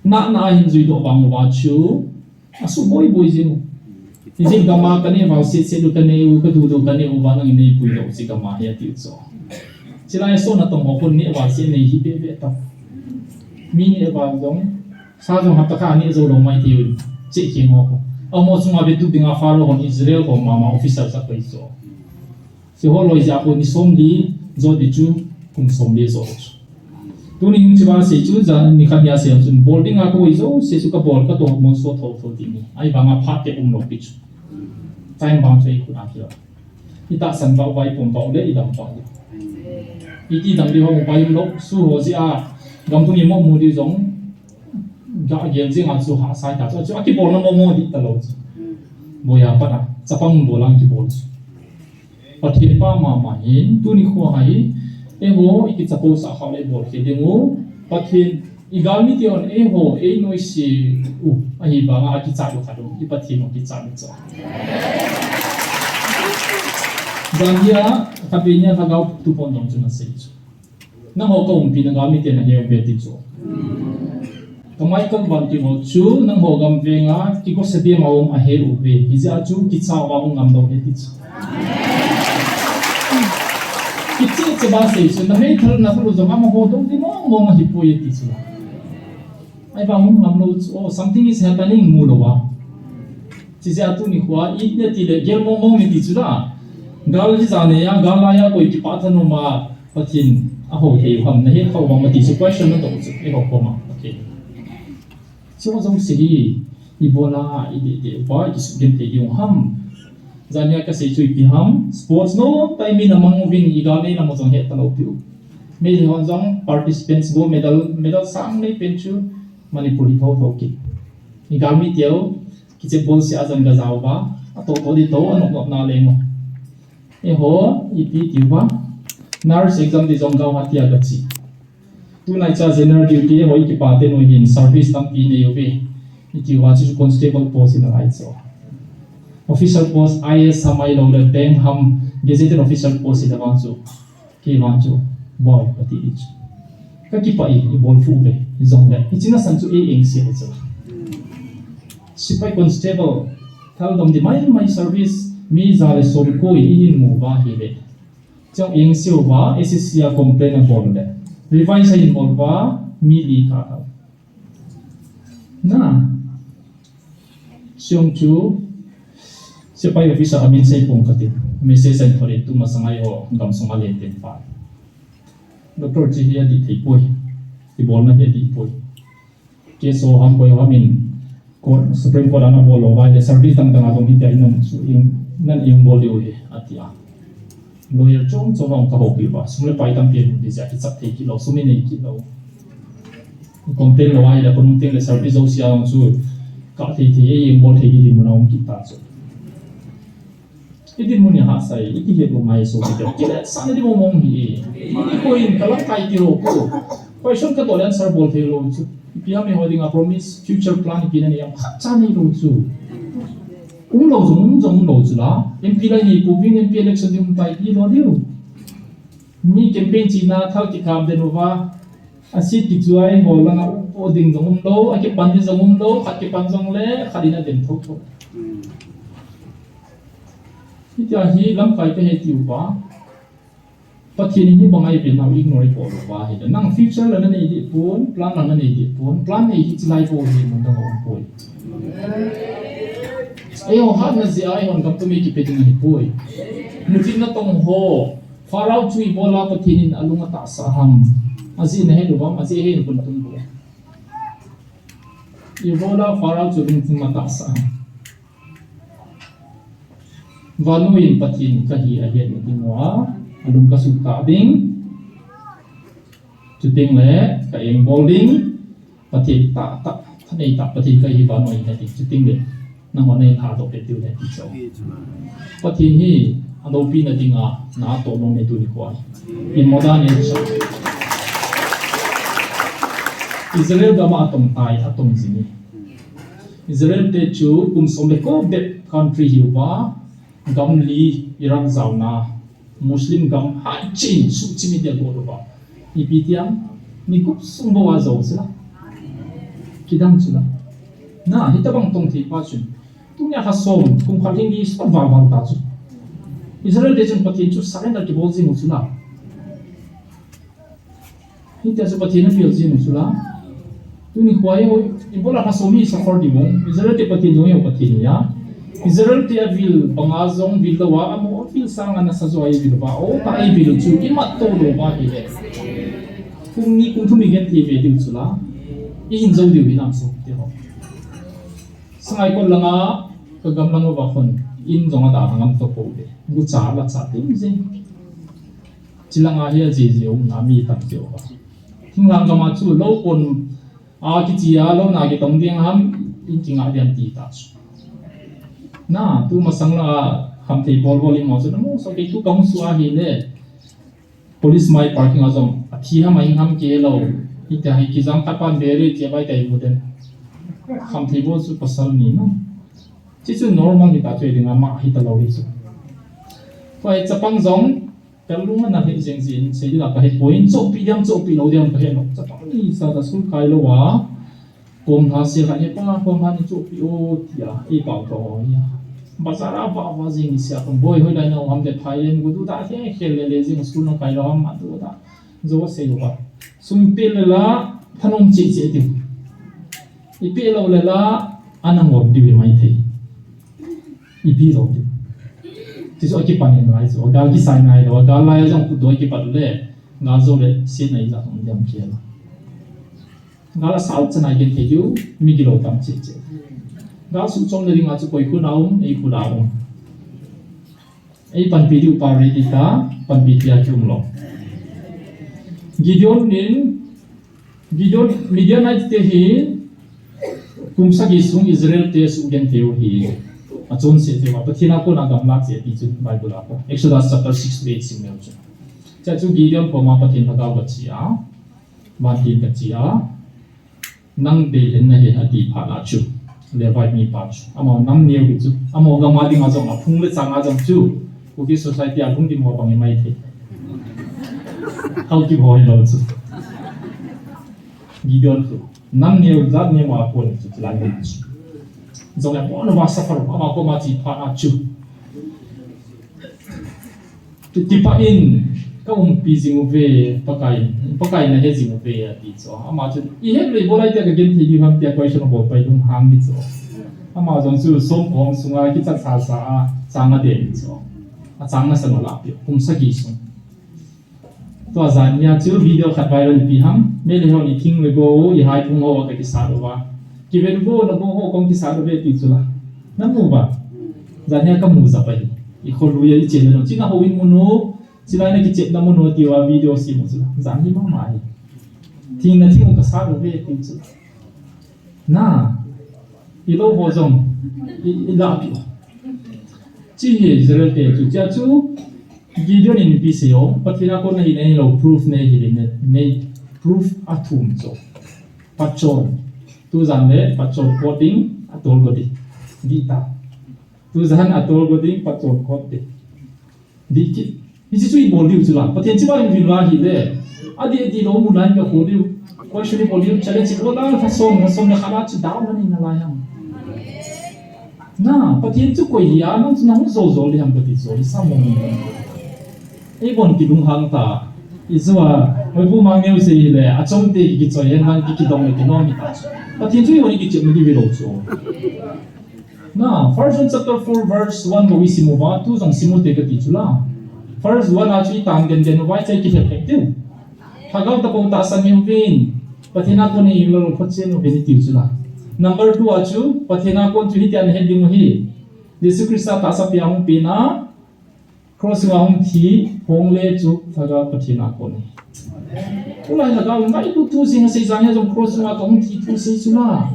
Na na hin jui doh vang uva chu. Asu boi boi jing. Ijip gam a kanei val se se du kanei u, kadu du kanei uva nangin neipui lou chu gam a hi ati u chu. Chilai so natong ho kon neh val se nei hi be be ta. Mi neh val jong. Sa jong hapta khat neh jou lou mai ti u. Che keng ho. Amo chunga be tu dinga Pharaoh hon Israel ho mama officer sa koi chu. Hiche ho loi jeh a kon ni somli jo di chu kum somli jo chu. Tuni hin hiche ba sei chu ja nikhat nia sei chun bol dinga koi jo sei chu kabol katoh mon so tho tho ti ni. Ahivanga phat te um lou pi chu. Time bang chu ei khut a kila. Itahsan bau vai pom bau le idam bau le. Iti dam di ho vai um lou su ho jeh a gam tung imo mu di jong ga gel jing a chu ha sai ta chu. Chu akibolna mo mo di ta lou chu. Boya pat a chapang bol ang kibol chu. Pathen pa mama hin, tuni kho a hi, eiho, i kichapo sah kha le bol khel ding u. Pathen, i galmi te hon, eiho, ei noise u, ahivanga, a kichat u khat u, i Pathen u kichat u chu. Jan hia, khatvei nia lhagao tu pon dong chu na sei chu. Nangho ka umpi na galmi te na he uve ti chu. Ka Michael Van ti ho chu nangho gam venga kigosa dia ma um a he uve. Hijeh a chu kicha va um ngam lou he ti chu. Kiche che ba sei chu na meithal na thulu jong amaho dong di mong mong ahi poi ti chu. Ahivang um ngam lou chu, oh, something is happening mu lou a. Chijeh a tuni kho a, i tia ti le, gel mong mong ni ti chu la. Gal hi ja nei a, gal lai a koi kipah thanom a, Pathen a ho thei u ham, na het kha u ham, ti chu question na dong chu, eiho koma. Okay. Chu jong si hi, i bol a, i dei dei uva, i kisugenthei diu ham. Jan hia ka sei chu ipi ham, sports no, tai mi na mang uvin, i gal nei na mo jong het ta lou piu. Meitei hon jong participants gold medal, medal sang nei pen chu Manipur hi tho tho kit. I galmi teu, kiche bol se a jan ga jao va, a to to di to, a nok nok na le mo. Eiho, ipi tiu va. Nurse exam di jong gao ha tia ga chi. Tunai cha general duty eiho i kipa te nu hin service tampi nei uve. I tiu va chu constable post in a lai chu. Officer post I A S ham ahilou le bank ham gazetted officer post in a vang chu. Kei vang chu, bol, ka ti di chu. Ka kipah e, i bol fu ve, i jong le. Hiche nasan chu ei engse u chu. Sepai constable, thal dom di mai mai service, mi ja le som koi i hin mu va hi le. Chong engse u va, S S C a complain a bol le. Revise a hin bol va, mi li ka thal. Na. Siong chu, sepai officer amin sei pong kati. Message a hin thot in tu masang a eiho, gam sunga len ten pa. Doctor chi hi adih thei poi. Kibolna hi adih poi. Case ho ham koi ho ham in, court, Supreme Court ana bol lou vai le service dang dang a jong hitia hi nan chu in, nan in bol diu hi, ati a. Lawyer chom chom a hung ka houpi uva, sum le pai tampi amu ding jeh a kichap thei kit lou, sum inei kit lou. Complain lou ahile, khonung teng le service jouse a hung chu, kah thei thei, ei, ei bol thei ding dinmun a um kit ta chu. I dinmun hi hahsa e, i kihet lou ngai so kit lou. Kiletsahna ding mong mong hi e. I, i koi in ka lamkai ti lou pu. Question ka to le answer bol thei lou chu. Ipi ham eiho dinga promise, future plan ipi na nei ham khat cha nei lou chu. Um lou jong, um jong um lou chu la. M P lai nei pouvin, M P election ding um tai ti lou diu. Mi campaign china thal kikap den uva. A seat kichuai ho langa um po ding jong um lou, a kipan ding jong um lou, khat kipan jong le, khat in a den tho tho. Hitia hi lamkai ka he ti uva. Pathen in hibanga eive nau ignore bol uva ahile. Nang future la na nei deh pon, plan la na nei deh pon, plan nei hi chilai bou hi mun dang a um poi. Eiho hatna jeh a eihon gam tum ei kipe ding ahi poi. Mutin natong ho, Pharaoh chu ibola Pathen in alung atahsah ham. Ajeh na het uvam, ajeh hin pun tung bo. Ibola Pharaoh chu lungthim atahsah ham. Vannoi in Pathen kahi ahet na ding uva, alung kasuh tah ding. Chuteng le, ka engbol ding, Pathen tah tah, thanei tah, Pathen kahi vannoi in ahet ding. Chuteng le, nangho nei thadoh peh diu ahi ti chu. Pathen hi, aloupina dinga, na toh nom e tuni kho a. Imadan e chu. Israel gam a atong tai, atong jing e. Israel te chu kum som le ko bep country hi uva, gam li Iraq jaona, Muslim gam haichen suhchim in agot uva. Ipi ti ham, ni gup sung bou a jou sila. K Idam chu la. Na, hitabang tong thei pa chun. Tunia kha som, kum khat lhing ni sot val val ta chu. Israel te chun Pathen chu surrender kibol jing u chu la. Hitia chu Pathen apel jing u chu la. Tuni khua hi, ibola kha som hi suffer di mong. Israel te Pathen jong hi Pathen hi a. Israel te avil banga jong vil lou a, amaho avil sanga nasa jo a avil uva. O, ta avil u chu, imat to lou uva hile. Kum ni kum thum igenthei ve diu chu la. Ihin jou diu hi nam sung te ho. Sangaikot langa, ka gam lang uva khun, in jong ada ngam to pouve. Gucha la cha ting jing. Chilanga hi ajiji umna mi tam keu va. Thinglhang gama chu lou pon a kichi a, lou na kitong ding ham, in kinga diam ti ta chu. Na, tu masang la, khamthei bol bol imo chu, na mu so kei tu kahung su ahile. Police mai parking a jong, athi ham ahing ham kei lou. Hitia hi kijam khat pan beri che bai kai mu den. Khamthei bol chu pasal ni no. Chi chu normal hita chu dinga ma hita lou hi chu. Tua hi chapang jong, kalung ana hi jeng jin, sei dila kahe poi, chohpi diam, chohpi lou diam kahe lou. Chapang ni sa ta school kai lou a. Kom lha sia khat ni pa, kom lha ni chohpi o tia, ei pao to ho nia. Bazar a va va jing ni sia kom boi hoi lai na ham de Thailand gu du da he khel le le jing school na kai lou ham ma du da. Jo sei lou ba. Sum pe le la, thanom che che ti. Ipi lou le la, ana ngom diu mai thei. Ipi lou diu. Ti chu akipan in lai chu, gal kisai ngai lou, gal lai jong kudoi kipat le, gal jo le, si nai la, hong diam kia la. Gal asal chana igenthei diu, mi gilou tam che che. Gal suhchom na dinga chu koi khut a um, ei khut a um. Ei panpi diu pa ready ta, panpi tia kium lou. Gideon in, Gideon, Midianite te hi, kum sagi sung Israel te suhgenthei u hi, achonse thei uva, Pathen a kona gamla che ti chu Bible a ko. Exodus chapter six to eight sim leu chu. Chua chu Gideon koma Pathen lhagao kachi a, vantil kachi a, Nang deilhen nahi ati phat a chu, Levite mipa chu, amaho nam neo hi chu, amaho gam a dinga jong, aphung le chang a jong chu, Kuki society a lungdim ho bang hi mai thei. Hao kibol lou chu. Gideon chu, nam neo, jat neo a kon chu, chulai ding chu. Jong le pon va suffer, ama koma chi phat a chu. Ti, tipa in, ka umpi jing uve, Pakai, Pakai nahe jing uve, ati chu. Ama chu, ihet lou ibola itia kagenthei diu ham tia question abol pai lunghang hi chu. Ama jong chu som kong sunga kichat sa sa a, chang ade hi chu. Achang nasan u la pi, kum sagi sung. Tua jan nia chu video khat viral pi ham, Meitei ho ni thing le go, ihai phung ho kakisat uva. Kiven go, nabong ho kong kisat uve ti chu la. Namu uva. Jan nia kamu jap ahi. Ikholui a ichenna nu. China houin mun u, chilai na kichepna mun u tia video sem u chu la. Jan hi mama hi. Thing na thing u kasat uve ti chu la. Na, ilou ho jong, i, ilah pi u. Chi hi Israel te chu, chua chu, Gideon in ipi sei o, Pathen a kon nahi nahi lou, proof nahi le, nahi, proof athum chu. Patchon, tujan le, patchon kot ding, atol go ding. Dih ta. Tujan atol go ding, patchon kot ding. Dih kit. Hiche chu ibol diu chu la. Pathen chibai in vil uva ahile. Adih adih lou mu lai ka khu diu. Question ibol diu, challenge ibol la, lha som, lha som le khat a chu down na nei nalai ham. Na, Pathen chu koi hi a, nang chu nahung jou jou ding ham kati chu, isa mong. Eibon kilunghang ta. Ijou a, Hoipu Mangneo sei hile, achom te kichoi hen lang ki kidong le kinom hi ta chu. Pathen chu ibon kichep na diu hilou chu. Na, First John chapter four verse one bou isim uva, tu jong sim u te kati chu la. Verse one a chu itan den den uva, ichai kilhep lhep diu. Lhagao tapou tahsan hiuvin, Pathen a kon hi lolou phachen uvin itiu chu la. Number two a chu, Pathen a kon chu hitia nahet ding u hi. Jesu Christa tahsa pia hung pen a, Cross sunga hung thi, hung le chu, lhagao Pathen a kon hi. Tulai lhagao ngailut thu jing asei jang hi jong cross sunga kahung thi thu sei chu la.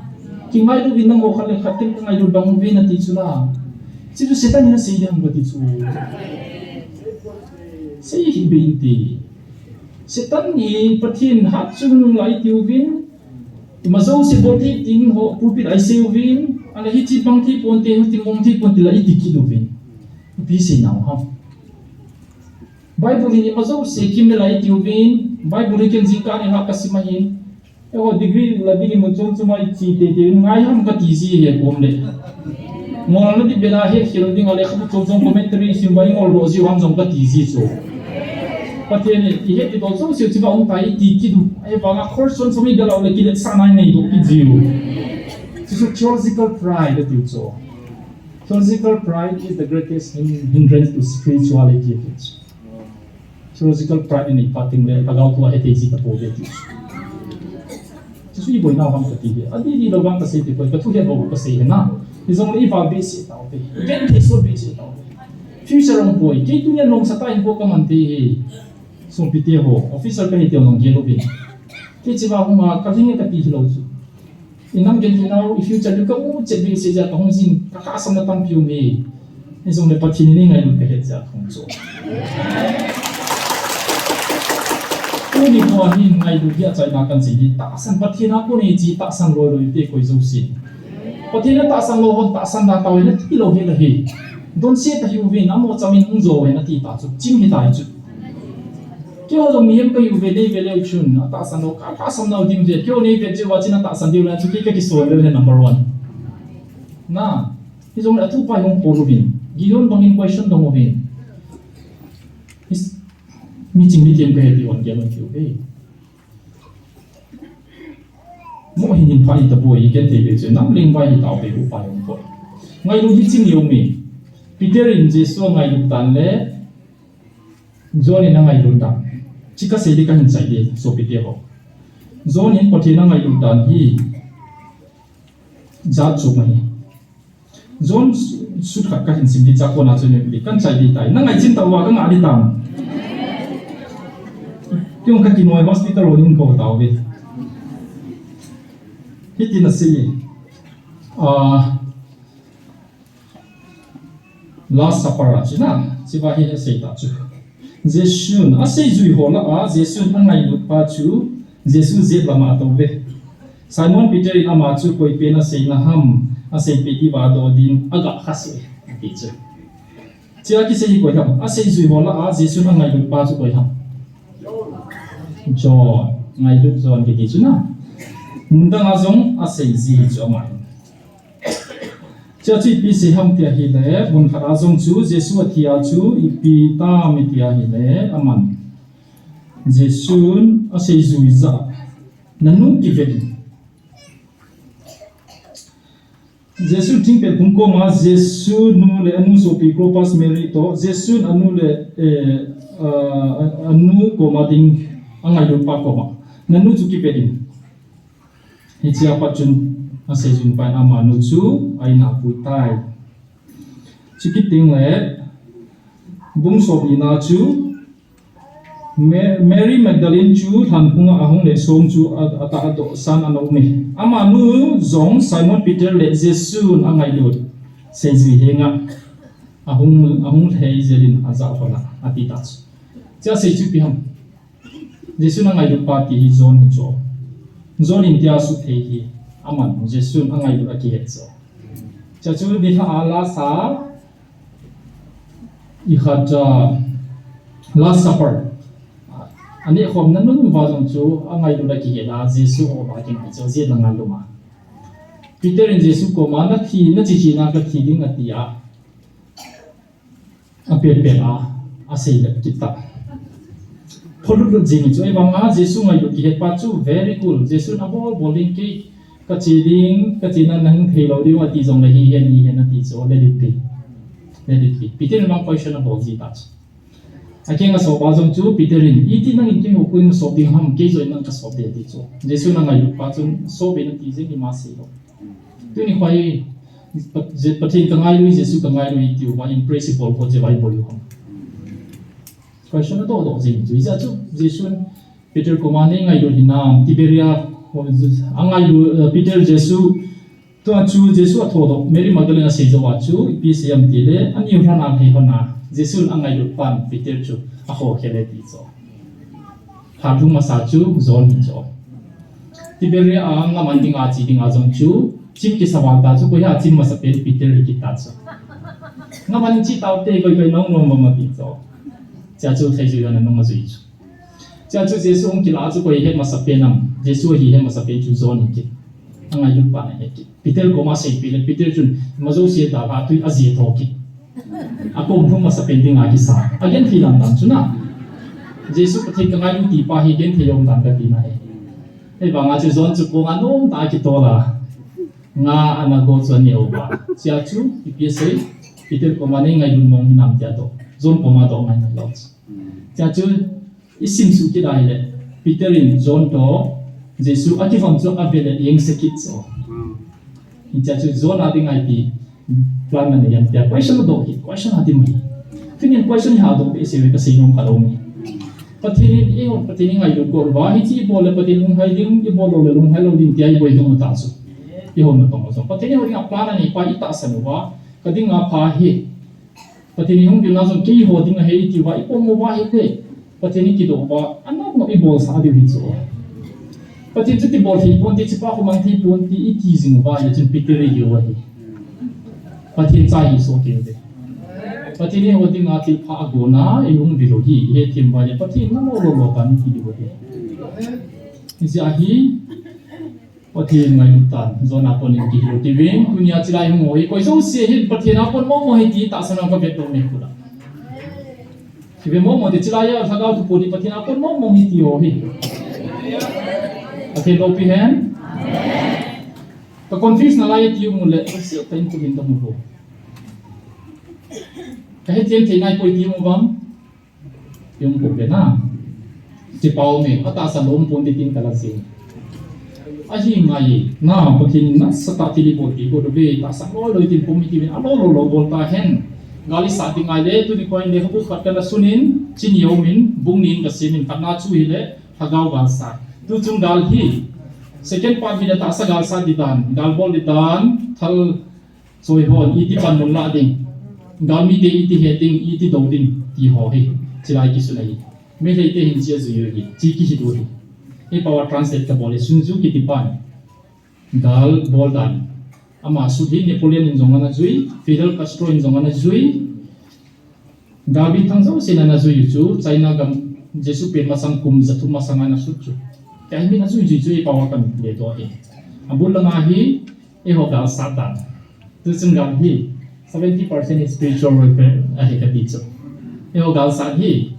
Kingailut uvin nangho khat le khat kin kangailut bang uvin ati chu la. Hichu Satan in asei ding ham kati chu. Sei hih beh in ti. Satan in Pathen hatchungnung la iti uvin. Ima jouse bol thei ding ho pulpit a isei uvin. Ahile hiche bang thei ponte, hiti mong thei ponte la iti kit uvin. Ipi sei nau ham. Bible in ima jouse kim le la iti uvin, Bible hi ken jingkah ni lhah kasim ahin, Eiho degree la ding in mun chom chom a iche teitei ngai ham kati ji hi kom le. Ngolna ding bela hekhel ding a lekhabu chom chom commentary sim uva ingol doh ji ham jong kati ji chu. Pathen in ihet idol chom seh u chiva um tai iti kit u. Ahivanga course chom chom iga lau le kiletsahna inei doh kit ji u. Chuchu theological pride ati u chu. Theological pride is the greatest hin-, hindrance to spirituality, ati chu. Theological pride inei phat teng le lhagao thu ahe thei ji tapouve ati chu. Chuchu iboinau ham kati hi. Adih dih lou vang kasei tapoi, kathu het lou kasei hi na. Hijongle ival behseh tauve. Igenthei sot behseh tauve. Future ahung poi. Kei tunia nomsa tah in bou kaman thei hi. Sopite ho, officer kahi teu nung gel uvin. Kei chiva hung a, kalhing e kati hilou chu. Inam genthei nau, i future diu kamu chet behseh jeh a kahung jin, kalhahsamna tampi um e. Hijongle Pathen in eingailut kahet jeh a kahung chu. Tuni kho hin ngailut hi achaina kahin sei ding, tahsan Pathen a kon hiche tahsan loi loi te koi jousen. Pathen in atahsan lou hon tahsan da tauhen ati lou hel ahi. Donse tahiuvin, amo chamin hung jo hen ati ta chu, chim hita chu. Keiho jong mihem kahiuve, neive leu chun, atahsan lou, kalhahsam nau ding ve, keiho neive jeh uva chun atahsan diu lai chu, kei kakisol leu hen number one. Na, hijongle athupa hi hung pol uvin, Gideon bangin question dong uvin. Is, miching mithem kahi ti hon gel un tiuve. Mo hin hin pha hita boi, igenthei leu chun, nam lengvai hitauve, upai um poi. Ngailut hi ching jong um e. Peter in Jesu angailut dan le, John in angailut dan. Chu kasei ding kahin chai ding, sopite ho. John in Pathen angailut dan hi jat chom ahi. John sut khat kahin sim ding, chua kona chun kahin chai ding tai. Na ngaichin tauva kangah ding tam. Keiho kakinoi hospital hon in kou tauve. Hitin asei. Ah, Last Supper a chu na, chiva hi asei ta chu. Jesun aseijui ho lah a, Jesun angailut pa chu, Jesu jet lama atouve. Simon Peter in ama chu koi pen aseina ham, aseipeh diuva doh din agah khase, ati chu. Chua kisei hi koi ham, aseijui ho lah a, Jesun angailut pa chu koi ham. John, ngailut John kiti chu na. Mun dang a jong asei ji hi chu ama. Chua chu ipi sei ham ti ahile, mun khat a jong chu Jesu athi a chu ipi tam iti ahile, aman Jesun aseijui jah, nanu kivet in. Jesun thingpel phung koma, Jesu nu le anu sopi Clopas Mary toh, Jesun anu le, eh, ah, anu koma ding angailut pa koma, nanu chu kivet in. Hichea pat chun aseijui pa in amanu chu a-in a apui tai. Chukit teng le bung somni na chu Ma-, Mary Magdalene chu lhanphung a ahung le song chu a, atahdoh san ana um e. Amanu jong Simon Peter le Jesun angailut seijui henga ahung, ahung lhei jel in ajah lhon a, ati ta chu. Chua sei chu ipi ham. Jesun angailut pa ti hi John hi chu. John in tia asut thei hi. Aman Jesun angailut akihet chu. Chua chu nilhah a lasa ikhat, ah, Last Supper. Aneh khomna nung uva jong chu angailut akihet a Jesu houva kingai chu, jet langa lum a. Peter in Jesu koma, nathi, nache che na kathi ding ati a. Apet pet a, asei lep kit ta. Pholut lut jing chu, ahivanga Jesu ngailut kihet pa chu very cool. Jesun abol bol ding, kei kache ding, kachena nahung thei lou ding ati jongle hihen, hihen ati chu, let it be. Let it be. Peter in vang question abol ji ta chu. Akeng asop a jong chu Peter in, iti nangin keiho koi in nasop ding ham, kei joh in nang kasop ding ati chu. Jesun angailut pa chun sop in ati jeng in ama sei lou. Tuni kho hi, Pa-, Je-, Pathen kangailu, Jesu kangailu iti uva in principle kho jeh uva ibol u ham. Question adoh doh jing chu, ijeh chu, Jesun Peter koma neingailut hinam, Tiberia, angailu, eh, Peter Jesu, tua chu Jesu athodoh, Mary Magdalene asei jou a chu, ipi asei ham tile, aniu lhon a lhei lhon a, Jesun angailut pan Peter chu akhokhel e ti chu. Phat lhung masa chu John hi chu. Tiberia a ngam an dinga che dinga jong chu, chim kisa val ta chu, koiham chim masa pen Peter hi kit ta chu. Ngam an che taute koi koi nong nom mama ti chu. Chua chu seijui lhon a nung ajui chu. Chuin chu Jesu hung kila chu koi het masa pen am? Jesu ahi het masa pen chu John ahi kit. Angailut pan ahi kit. Peter koma asei peh le Peter chun ima jouse dalha tui ajih tho kit. Akom lhung masa pen dinga kisa. Agenthei dan dan chu na. Jesu Pathen kangailut tipa hi genthei um dan kati na ahi. Ahivanga chu John chu kong anom tah a kitol a, nga ana go chu aneh uva. Chuin chu ipi asei, Peter koma nei ngailut mong hinam tia doh. John koma doh ngai ngai lou chu. Chuin chu isim suh kit a ahile, Peter in John toh Jesu akivom chu ave le ajeng se kit chu. Hichea chu John a dinga ipi plan anei em tia question adoh kit, question adim ahi. Tunin question hi adoh behseh uve, kasei nom kha lou mi. Pathen in, eiho Pathen in ngailut got uva, hiche ibol le Pathen lunghai ding, ibol lou le lunghai lou ding tia ibol ding u ta chu. Eiho natong u chu. Pathen in eiho dinga plan anei pa itahsan uva, ka dinga pha ahi. Pathen in hung vilna jong keiho ding ahi iti uva, ipom uva ahile, Pathen in kidoh uva, anop nop ibolsah diu ahi chu. Pathen chu kibol thei ponte, hichepa khu mang thei ponte, iti jing uva ahile chun Peter ihiu ahi. Pathen cha ihi soh kei uve. Pathen in eiho dinga thilpha agon a, ihung vil u hi, ihethem uva ahile, Pathen in nalololo tan iti diu ahi. Hijeh a hi, Pathen ngailut tan, John a konin kihil u tive, tunia chulai hung u hi, koi jouse hin Pathen a kon mong mong ahi ti tahsan a kavet doh me khu la. Kive mong mong te chulai a, Lhagao thu pon hi Pathen a kon mong mong ahi ti ho hi. Pathen loupi hen. Ka confuse nalai ti u mu le, ka sel ta in tu hin ta mu ho. Ka hethem thei nai koi ti u mu vang. Yung ko pe na. Chipao me, atahsan lou um ponte tin kala jing. Ahi ngai, na, Pathen in nasatah thil ibol thei bou ve, tahsan loi loi tin pom iti uvin, alololo bol ta hen. Gal isat ding ahile, tuni koi in lekhabu khat kana sunin, chini aumin, bung ni in kasemin, khatna chu hile, Lhagao galsat. Tuchung gal hi, second part hile tahsa galsat ding dan, gal bol ding dan, thal choi hon, iti panmun la ding. Galmite iti het ding, iti do ding, ti ho hi. Chulai kisun ahi. Meitei te hin chia jui u hi. Chi kihi diu hi. Hi power translate kabol le Sun Tzu kiti pan. Gal bol dan. Ama sut hi Napoleon in jong ana jui, Fidel Castro in jong ana jui. Gal bi thang jousen ana jui u chu, China gam Jesu pen masang kum jathum masang ana sut chu. Kei hi min ajui jui chu hi power kan le to hi. Abul langa hi, eiho galsat dan. Tuchung gal hi, seventy percent hi spiritual warfare ahi kati chu. Eiho galsat hi,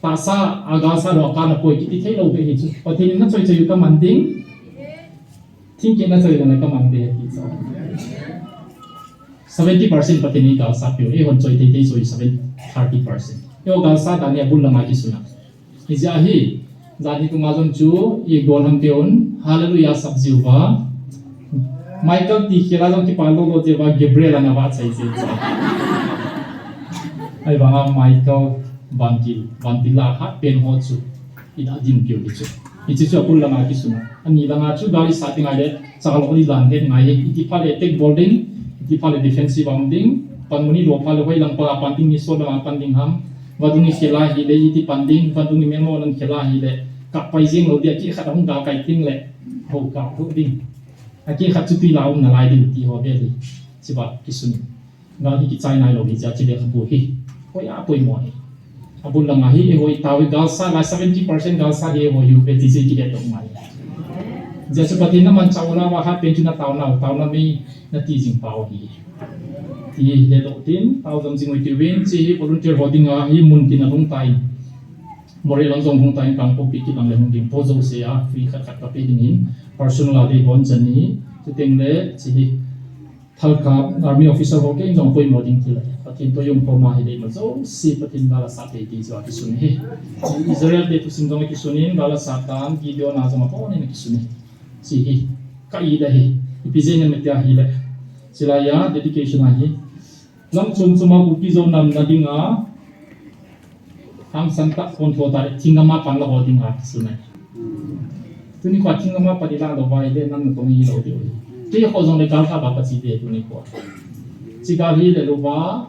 tahsa a galsat lou a kana poi kiti thei lou ve hi chu. Pathen in nachoi choi u kaman ding. Thingkeh nachoi lou na kaman ding ti chu. Seventy percent Pathen in galsat peh u, eihon choi teitei choi seven, thirty percent. Eiho galsat dan hi abul langa kisun a. Hijeh a hi, jani tunga jong chu, igol ham peh un, Hallelujah sap jiu va. Michael ti khel a jong kipa lolo jiu va, Gabriel ana va chai jiu va. Ahivanga Michael vantil, vantil a hat pen ho chu, ina dim peh u hi chu. Hiche chu abul langa kisun a. Ani langa chu gal isat ding ahile, chalo ni dan het ngai hi. Iti phat le attack bol ding, iti phat le defensive a um ding, panmun ilo phat le hoilang panga pan ding, nisot langa pan ding ham. Vadung ikhel a hile, iti pan ding, vadung imelmo nan khel a hile, kap pai jeng lou dia, kikhat ahung gal kai ting le, ho kap lou ding. Akikhat chu tui la um nalai ding ti ho ve hi. Chiba kisun. Gal hi kichai nai lou hi jeh chule khabu hi. Hoi a poimo hi. Abul langa hi, eiho itao hi galsat lai seventy percent galsat hi eiho hiu ve ti chu kihet doh ngai. Jesu Pathen namanchah u lava hat pen chu natao nau, tao na mi nati jing pau hi. Ti hi le doh tin, tao jom jing u hiti uvin, hiche hi volunteer ho dinga hi mun tin alhung tan. Moreh lang jong hung tan, Kangpokpi kit lang le hung ding po jouse a, free khat khat kape dingin, personal a dei hon chan ni, chuteng le, hiche hi, Thalkap, army officer ho kei jong poimo ding ti le, Pathen toh jong koma hi dei ma jouse, Pathen gal asat thei ti chu akisun hi. Israel te thusim jong akisun in, gal asat dan, Gideon a jong abon in akisun hi. Hiche hi, ka it ahi, ipi jeh inem tia hile, chulai a, dedication ahi. Lam chom chom a Kuki Zo nam na dinga, hangsan tah kon tho ta le, thinggam a pan la ho dinga, kisun ahi. Tuni khoa thinggam a pan ila lou va ahile, nam natong hilou diu ahi. Kei ho jong le gal tha ba kachi de tuni khoa. Hiche gal hi le lou va,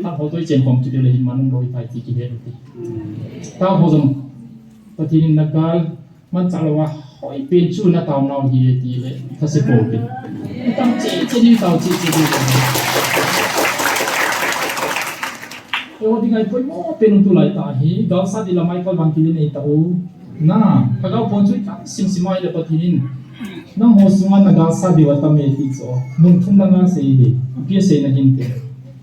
tha ho toi chen kom kit le hin manung lou hi tai ti kihe lou ti. Tao ho jong, Pathen in na gal, Manchah lou a, hoi pen chu natao nau hi e ti le, thase pou pen. Tam che che ni tao che che ni tao. Eiho dinga ipoimo pen u tulai tah hi, galsat ding la Michael Van Kilin eita u. Na, lhagao pon chu ikham simsim a ahile Pathen in, nangho sunga nagalsat diu atam e ti chu mun thum langa asei e. Ipi asei na hinte.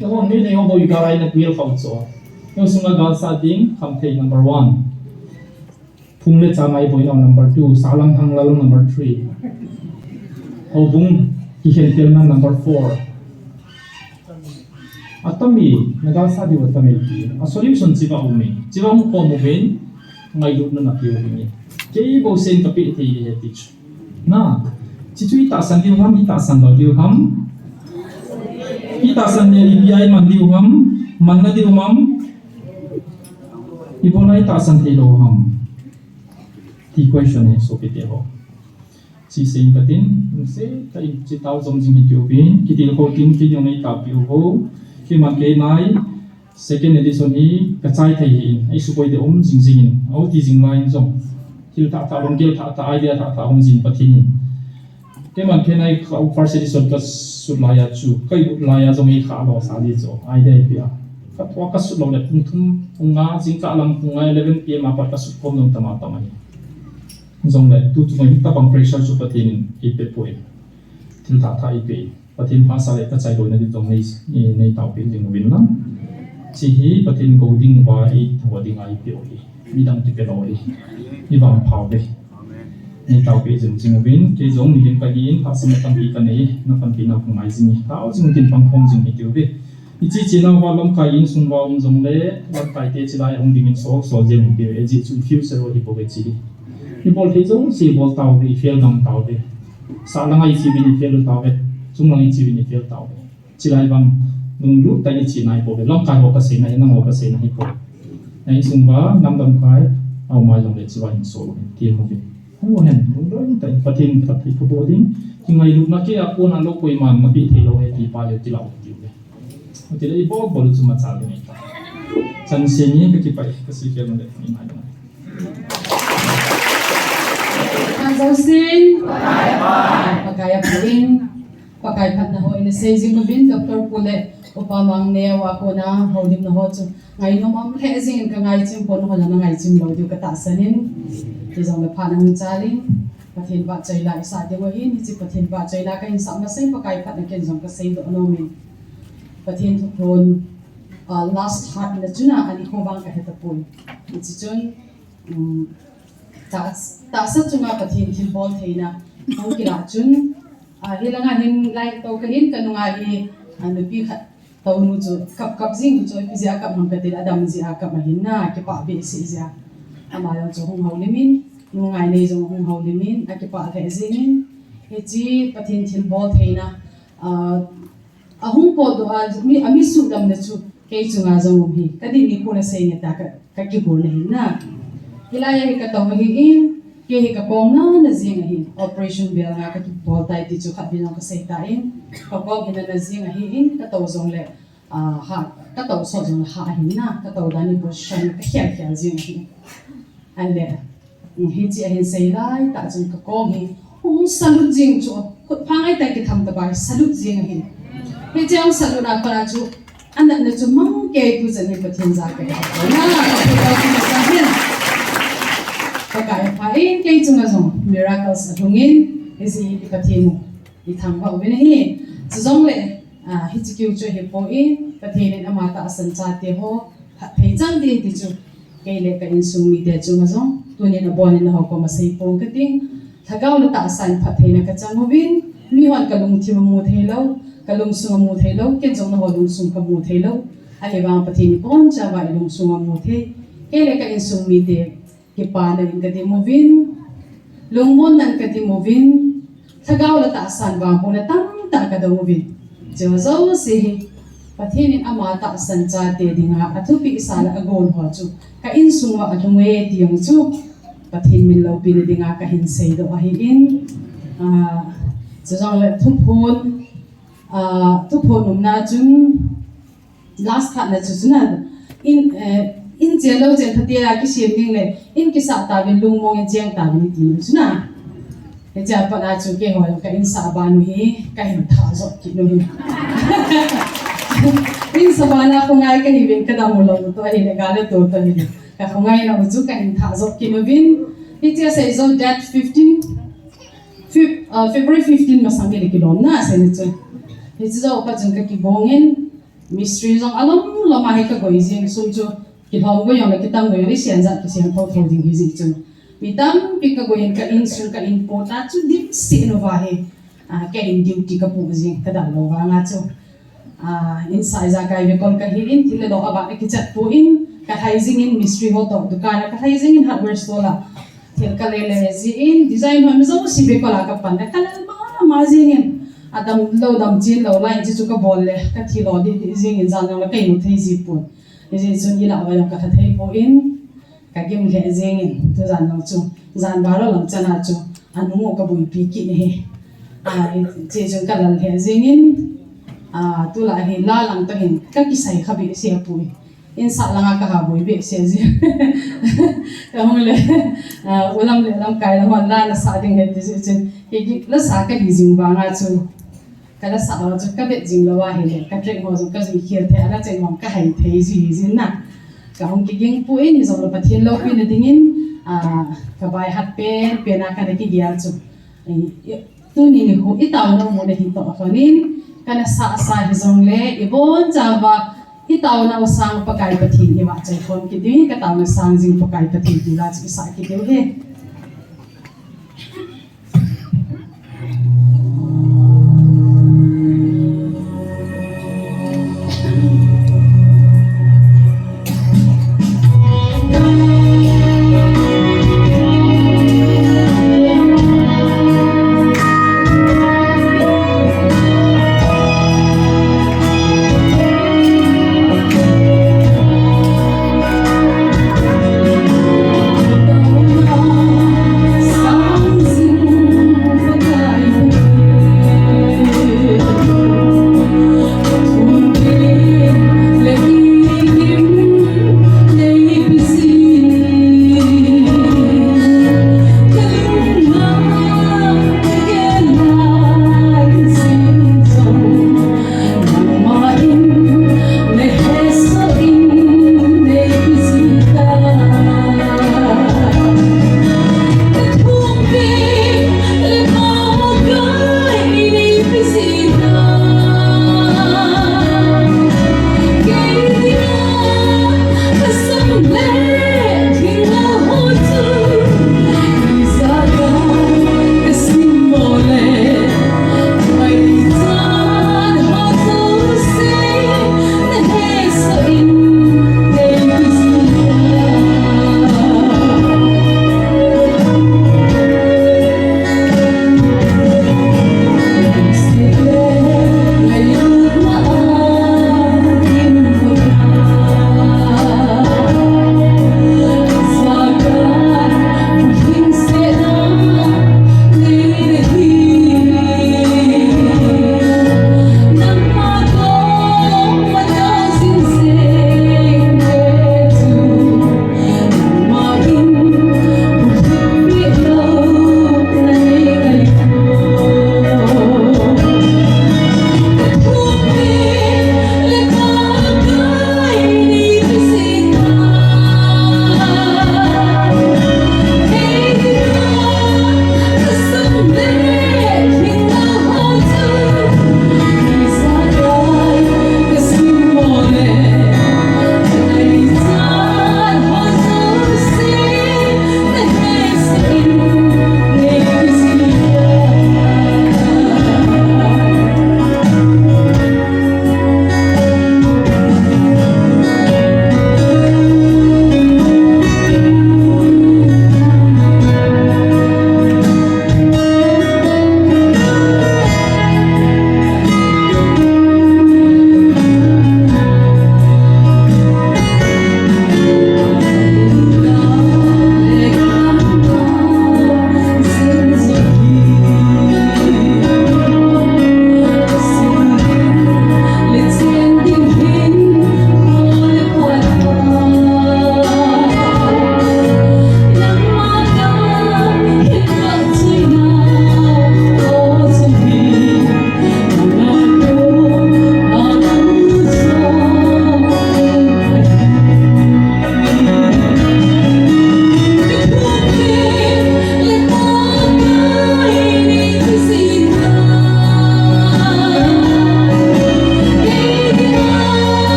Nangho nei nei ho bou igal a ina guil khau chu. Nangho sunga galsat ding khamthei number one. Phung le chang a iboinau number two, sahlang hanglal number three. Houbung kikhentelna number four. Atam e, nagalsat diu atam e ti. A solution chiva um e. Chiva hung khom uvin, ngailutna napeh uvin e. Kei bou sen kapeh thei e ti chu. Na, chichu itahsan diu ham, itahsan lou diu ham? Itahsan le ipi a iman diu ham, manna diu ham? Ibola itahsan thei lou ham? Ti question e, sopite ho. Chi seiyin katin, se, ta in, chi tao jom jing hitiuvin, kitilkhou tin, kei jong neitahpiu ho, keiman kei nai, second edition hi, kachai thei hin, eisuboi ding um jing jingin, auti jing laiyin jong, thil thah thah, lunggel thah thah, idea thah thah, hung jin Pathen in. Keiman kei nai, ka first edition kasut laiya chu, ka ut laiya jong eikhah lo sa ji chu, idea ipi a. Ka thua kasut lou le, pung thum, pung nga, jingkah lam pung nga, eleven P M a pat kasut khom jong tama tama hi. Jongle, tuchung a hitabang pressure chu Pathen in eipeh poi. Thil thah thah eipeh. Pathen phasah le kachai louna ding jong nei, nei, neitahpi jing uvin lang. Chi hi Pathen gou ding uva eithou ding a eipeh u hi. Midang kipe lou hi. Ivangpha uve. Neitahpi jing jing uvin. Kei jong mihem kahin, lhahsamna tampi kanei. Napanpina kangai jing hi. Tao jing utin pangkhom jing hitiuve. Ichi chinau va lamkai insung va um jongle, lamkai te chilai hung dingin sol sol jeng hitiuve. Ajeh chu i future u hi bou ve chi hi. Ibol thei jouse bol tauve, ifail ngam tauve. Sahlang a ichi uvin ifail u tauve. Chunglang ichi uvin ifail tauve. Chilai vang lunglut tah in ichi nai pouve. Lamkai ho kaseina hi, nangho kaseina hi bou. Na insung va, nam lamkai, aum a jongle chiva hin sol uve. Ti uve. Hung hen, lunglut tah in Pathen phatthei kaboh ding. Kingailutna kei a kona lou koiman napeh thei lou e ti pa le ti lau ti uve. Hiti le ibol bol chu macha le nei ta. Chan seng hi kakipah, kasei khel le ni mai. Kan jouse in, Pakai a phatna in, Pakai phatna ho ina sei jing uvin, Doctor Pu le Upa Mangneo a kona houlimna ho chu ngainom um lheh jingin kangai chim pon, nangho jong nangai chim lou diu katahsan in. Hijongle phat nahung chal in, Pathen vahchoila isah diu ahin, hiche Pathen vahchoila kahin sah masang Pakai phatna ken jong kasei doh nom in. Pathen thuphon, ah, last heart na chun a, anikho vang kahe tapoi. Hiche chun, um, tah, tahsa chunga Pathen thilbol theina hung kilah chun, ah, hilanga hin lai tou kahin kanunga hi, ah, nupi khat tounu chu kap kap jing chu ipi jeh a kap ham kati le adam jeh a kap ahin na, kipah behseh jeh a. Ama jong chu hung houlim in, nu Ngainei jong hung houlim in, akipah lheh jeng in. Hiche Pathen thilbol theina, ah, ahung potdoh a, mi, ami suhdamna chu kei chunga jong um hi. Kadin nikho nasei nge tia ka, kakigol ahi na. Hilai a hi katou ahin, kei hi kakong nana jeng ahin. Operation bel nga kakibol tai ti chu khatvei jong kasei tan. Kakong hi nana jeng ahin, katou jongle, ah, ha, katou sot jongle ha ahin na. Katou dan hi position kakhel khel jeng ahin. Ahile, hiche ahin sei lai tah chun kakong hi hung salut jeng chu, khut pha ngai tah kitham tah a hi salut jeng ahi. Hiche hung salut na pat a chu, anatna chu mang kei tu chan hi Pathen jal kahi. Na, Pathen jal kahi. Pakai pha in kei chunga jong miracles alhung in, hiche hi Pathen u ithangvah uvin ahi. Chujongle, ah, hiche keu chu ahipoi, Pathen in ama tahsan chate ho phatthei chang ding ti chu, kei le ka insung mite chunga jong, tunin abon in nangho koma seipong kating. Lhagao le tahsa in phattheina kachang uvin, mihon kalungthim amu thei lou, kalungsung amu thei lou, ken jong nangho lungsung kamu thei lou. Ahivang Pathen in abonchauva ilungsung amu thei. Kei le ka insung mite, kipana in kadim uvin, lungmonna in kadim uvin, lhagao le tahsan vangbohna tamtah kadong uvin. Hiche jouse hi, Pathen in ama tahsan chate dinga, athupeh sa le agon ho chu, ka insung uva alhung e ti jong chu, Pathen min loupina dinga kahin seidoh ahin, ah, chujongle thuphon, ah, thuphon umna chun, last khatna chu chuna, in, eh, in chel lou chel thate a kisem ding le, in kisah tauvin lungmong in cheng tauvin ti chu na. Hiche a pat a chu keiho ka insah ban u hi, kahin thah jot kit u hi. Insah ban a khongai kahiuvin kadam u lou toh ahile, gal le tol toh ahile. Ka khongaina u chu kahin thah jot kit uvin, Hiche asei jou date fifteen, Feb- uh, February fifteen masang hi kilom na asei ni chu. Hiche jou pa chun kakigong in, mystery jong alom lom a hi kagoi jing, sum chu kilom goi jong le kitang goi jong le sian jat kisem tho tho ding hi jing chun. Mi tampi kagoi in ka insung ka inpot a chu dim se nu va hi, ah, ka in duty kapu jing kadang lou vanga chu. Ah, insah ijakai ve kol kahi in, thil le lo aba kichat pu in, kalhai jing in mystery ho to dukan a, kalhai jing in hardware store a. Thil kale le jing in, design ho mi jouse ve kol a kapan le, kalal mama jing in. Adam lou dam chin lou lai, hiche chu kabol le, kathi lo di, di jing in, jan jong le ka imu thei ji pon. Hijeh chun ilah uva jong kalha thei pon, kagim lheh jing in, tujan jong chu, jan baro lang chan a chu, anung u kabuipi kit ahi. Ah, hiche chun kalal lheh jing in, ah, tulai hi la lang toh hin kakisai kha behseh poi. Insah langa kaha boi behseh jing. Kahung le, ah, ulam le lamkai lam hon la nasah ding ahi ti jeh chun, kei la sa kahi jing vanga chu. Kala sa ho chu kavet jing lou ahile, ka track ho chu kajui khel thei, ala cheng ho kahai thei ji jin na. Kahung kiging pon, hijong le Pathen loupina dingin, ah, kabai hat pen pen a kana kigel chu. I, i, tuni nikho, itaonau mun a hin toh lhon in, kana sah sa hijong le, ibonchauva, itaonau sang Pakai Pathen ivahchoi khom kit diu, kataona sang jing Pakai Pathen ti la chu isah kit diu ahi.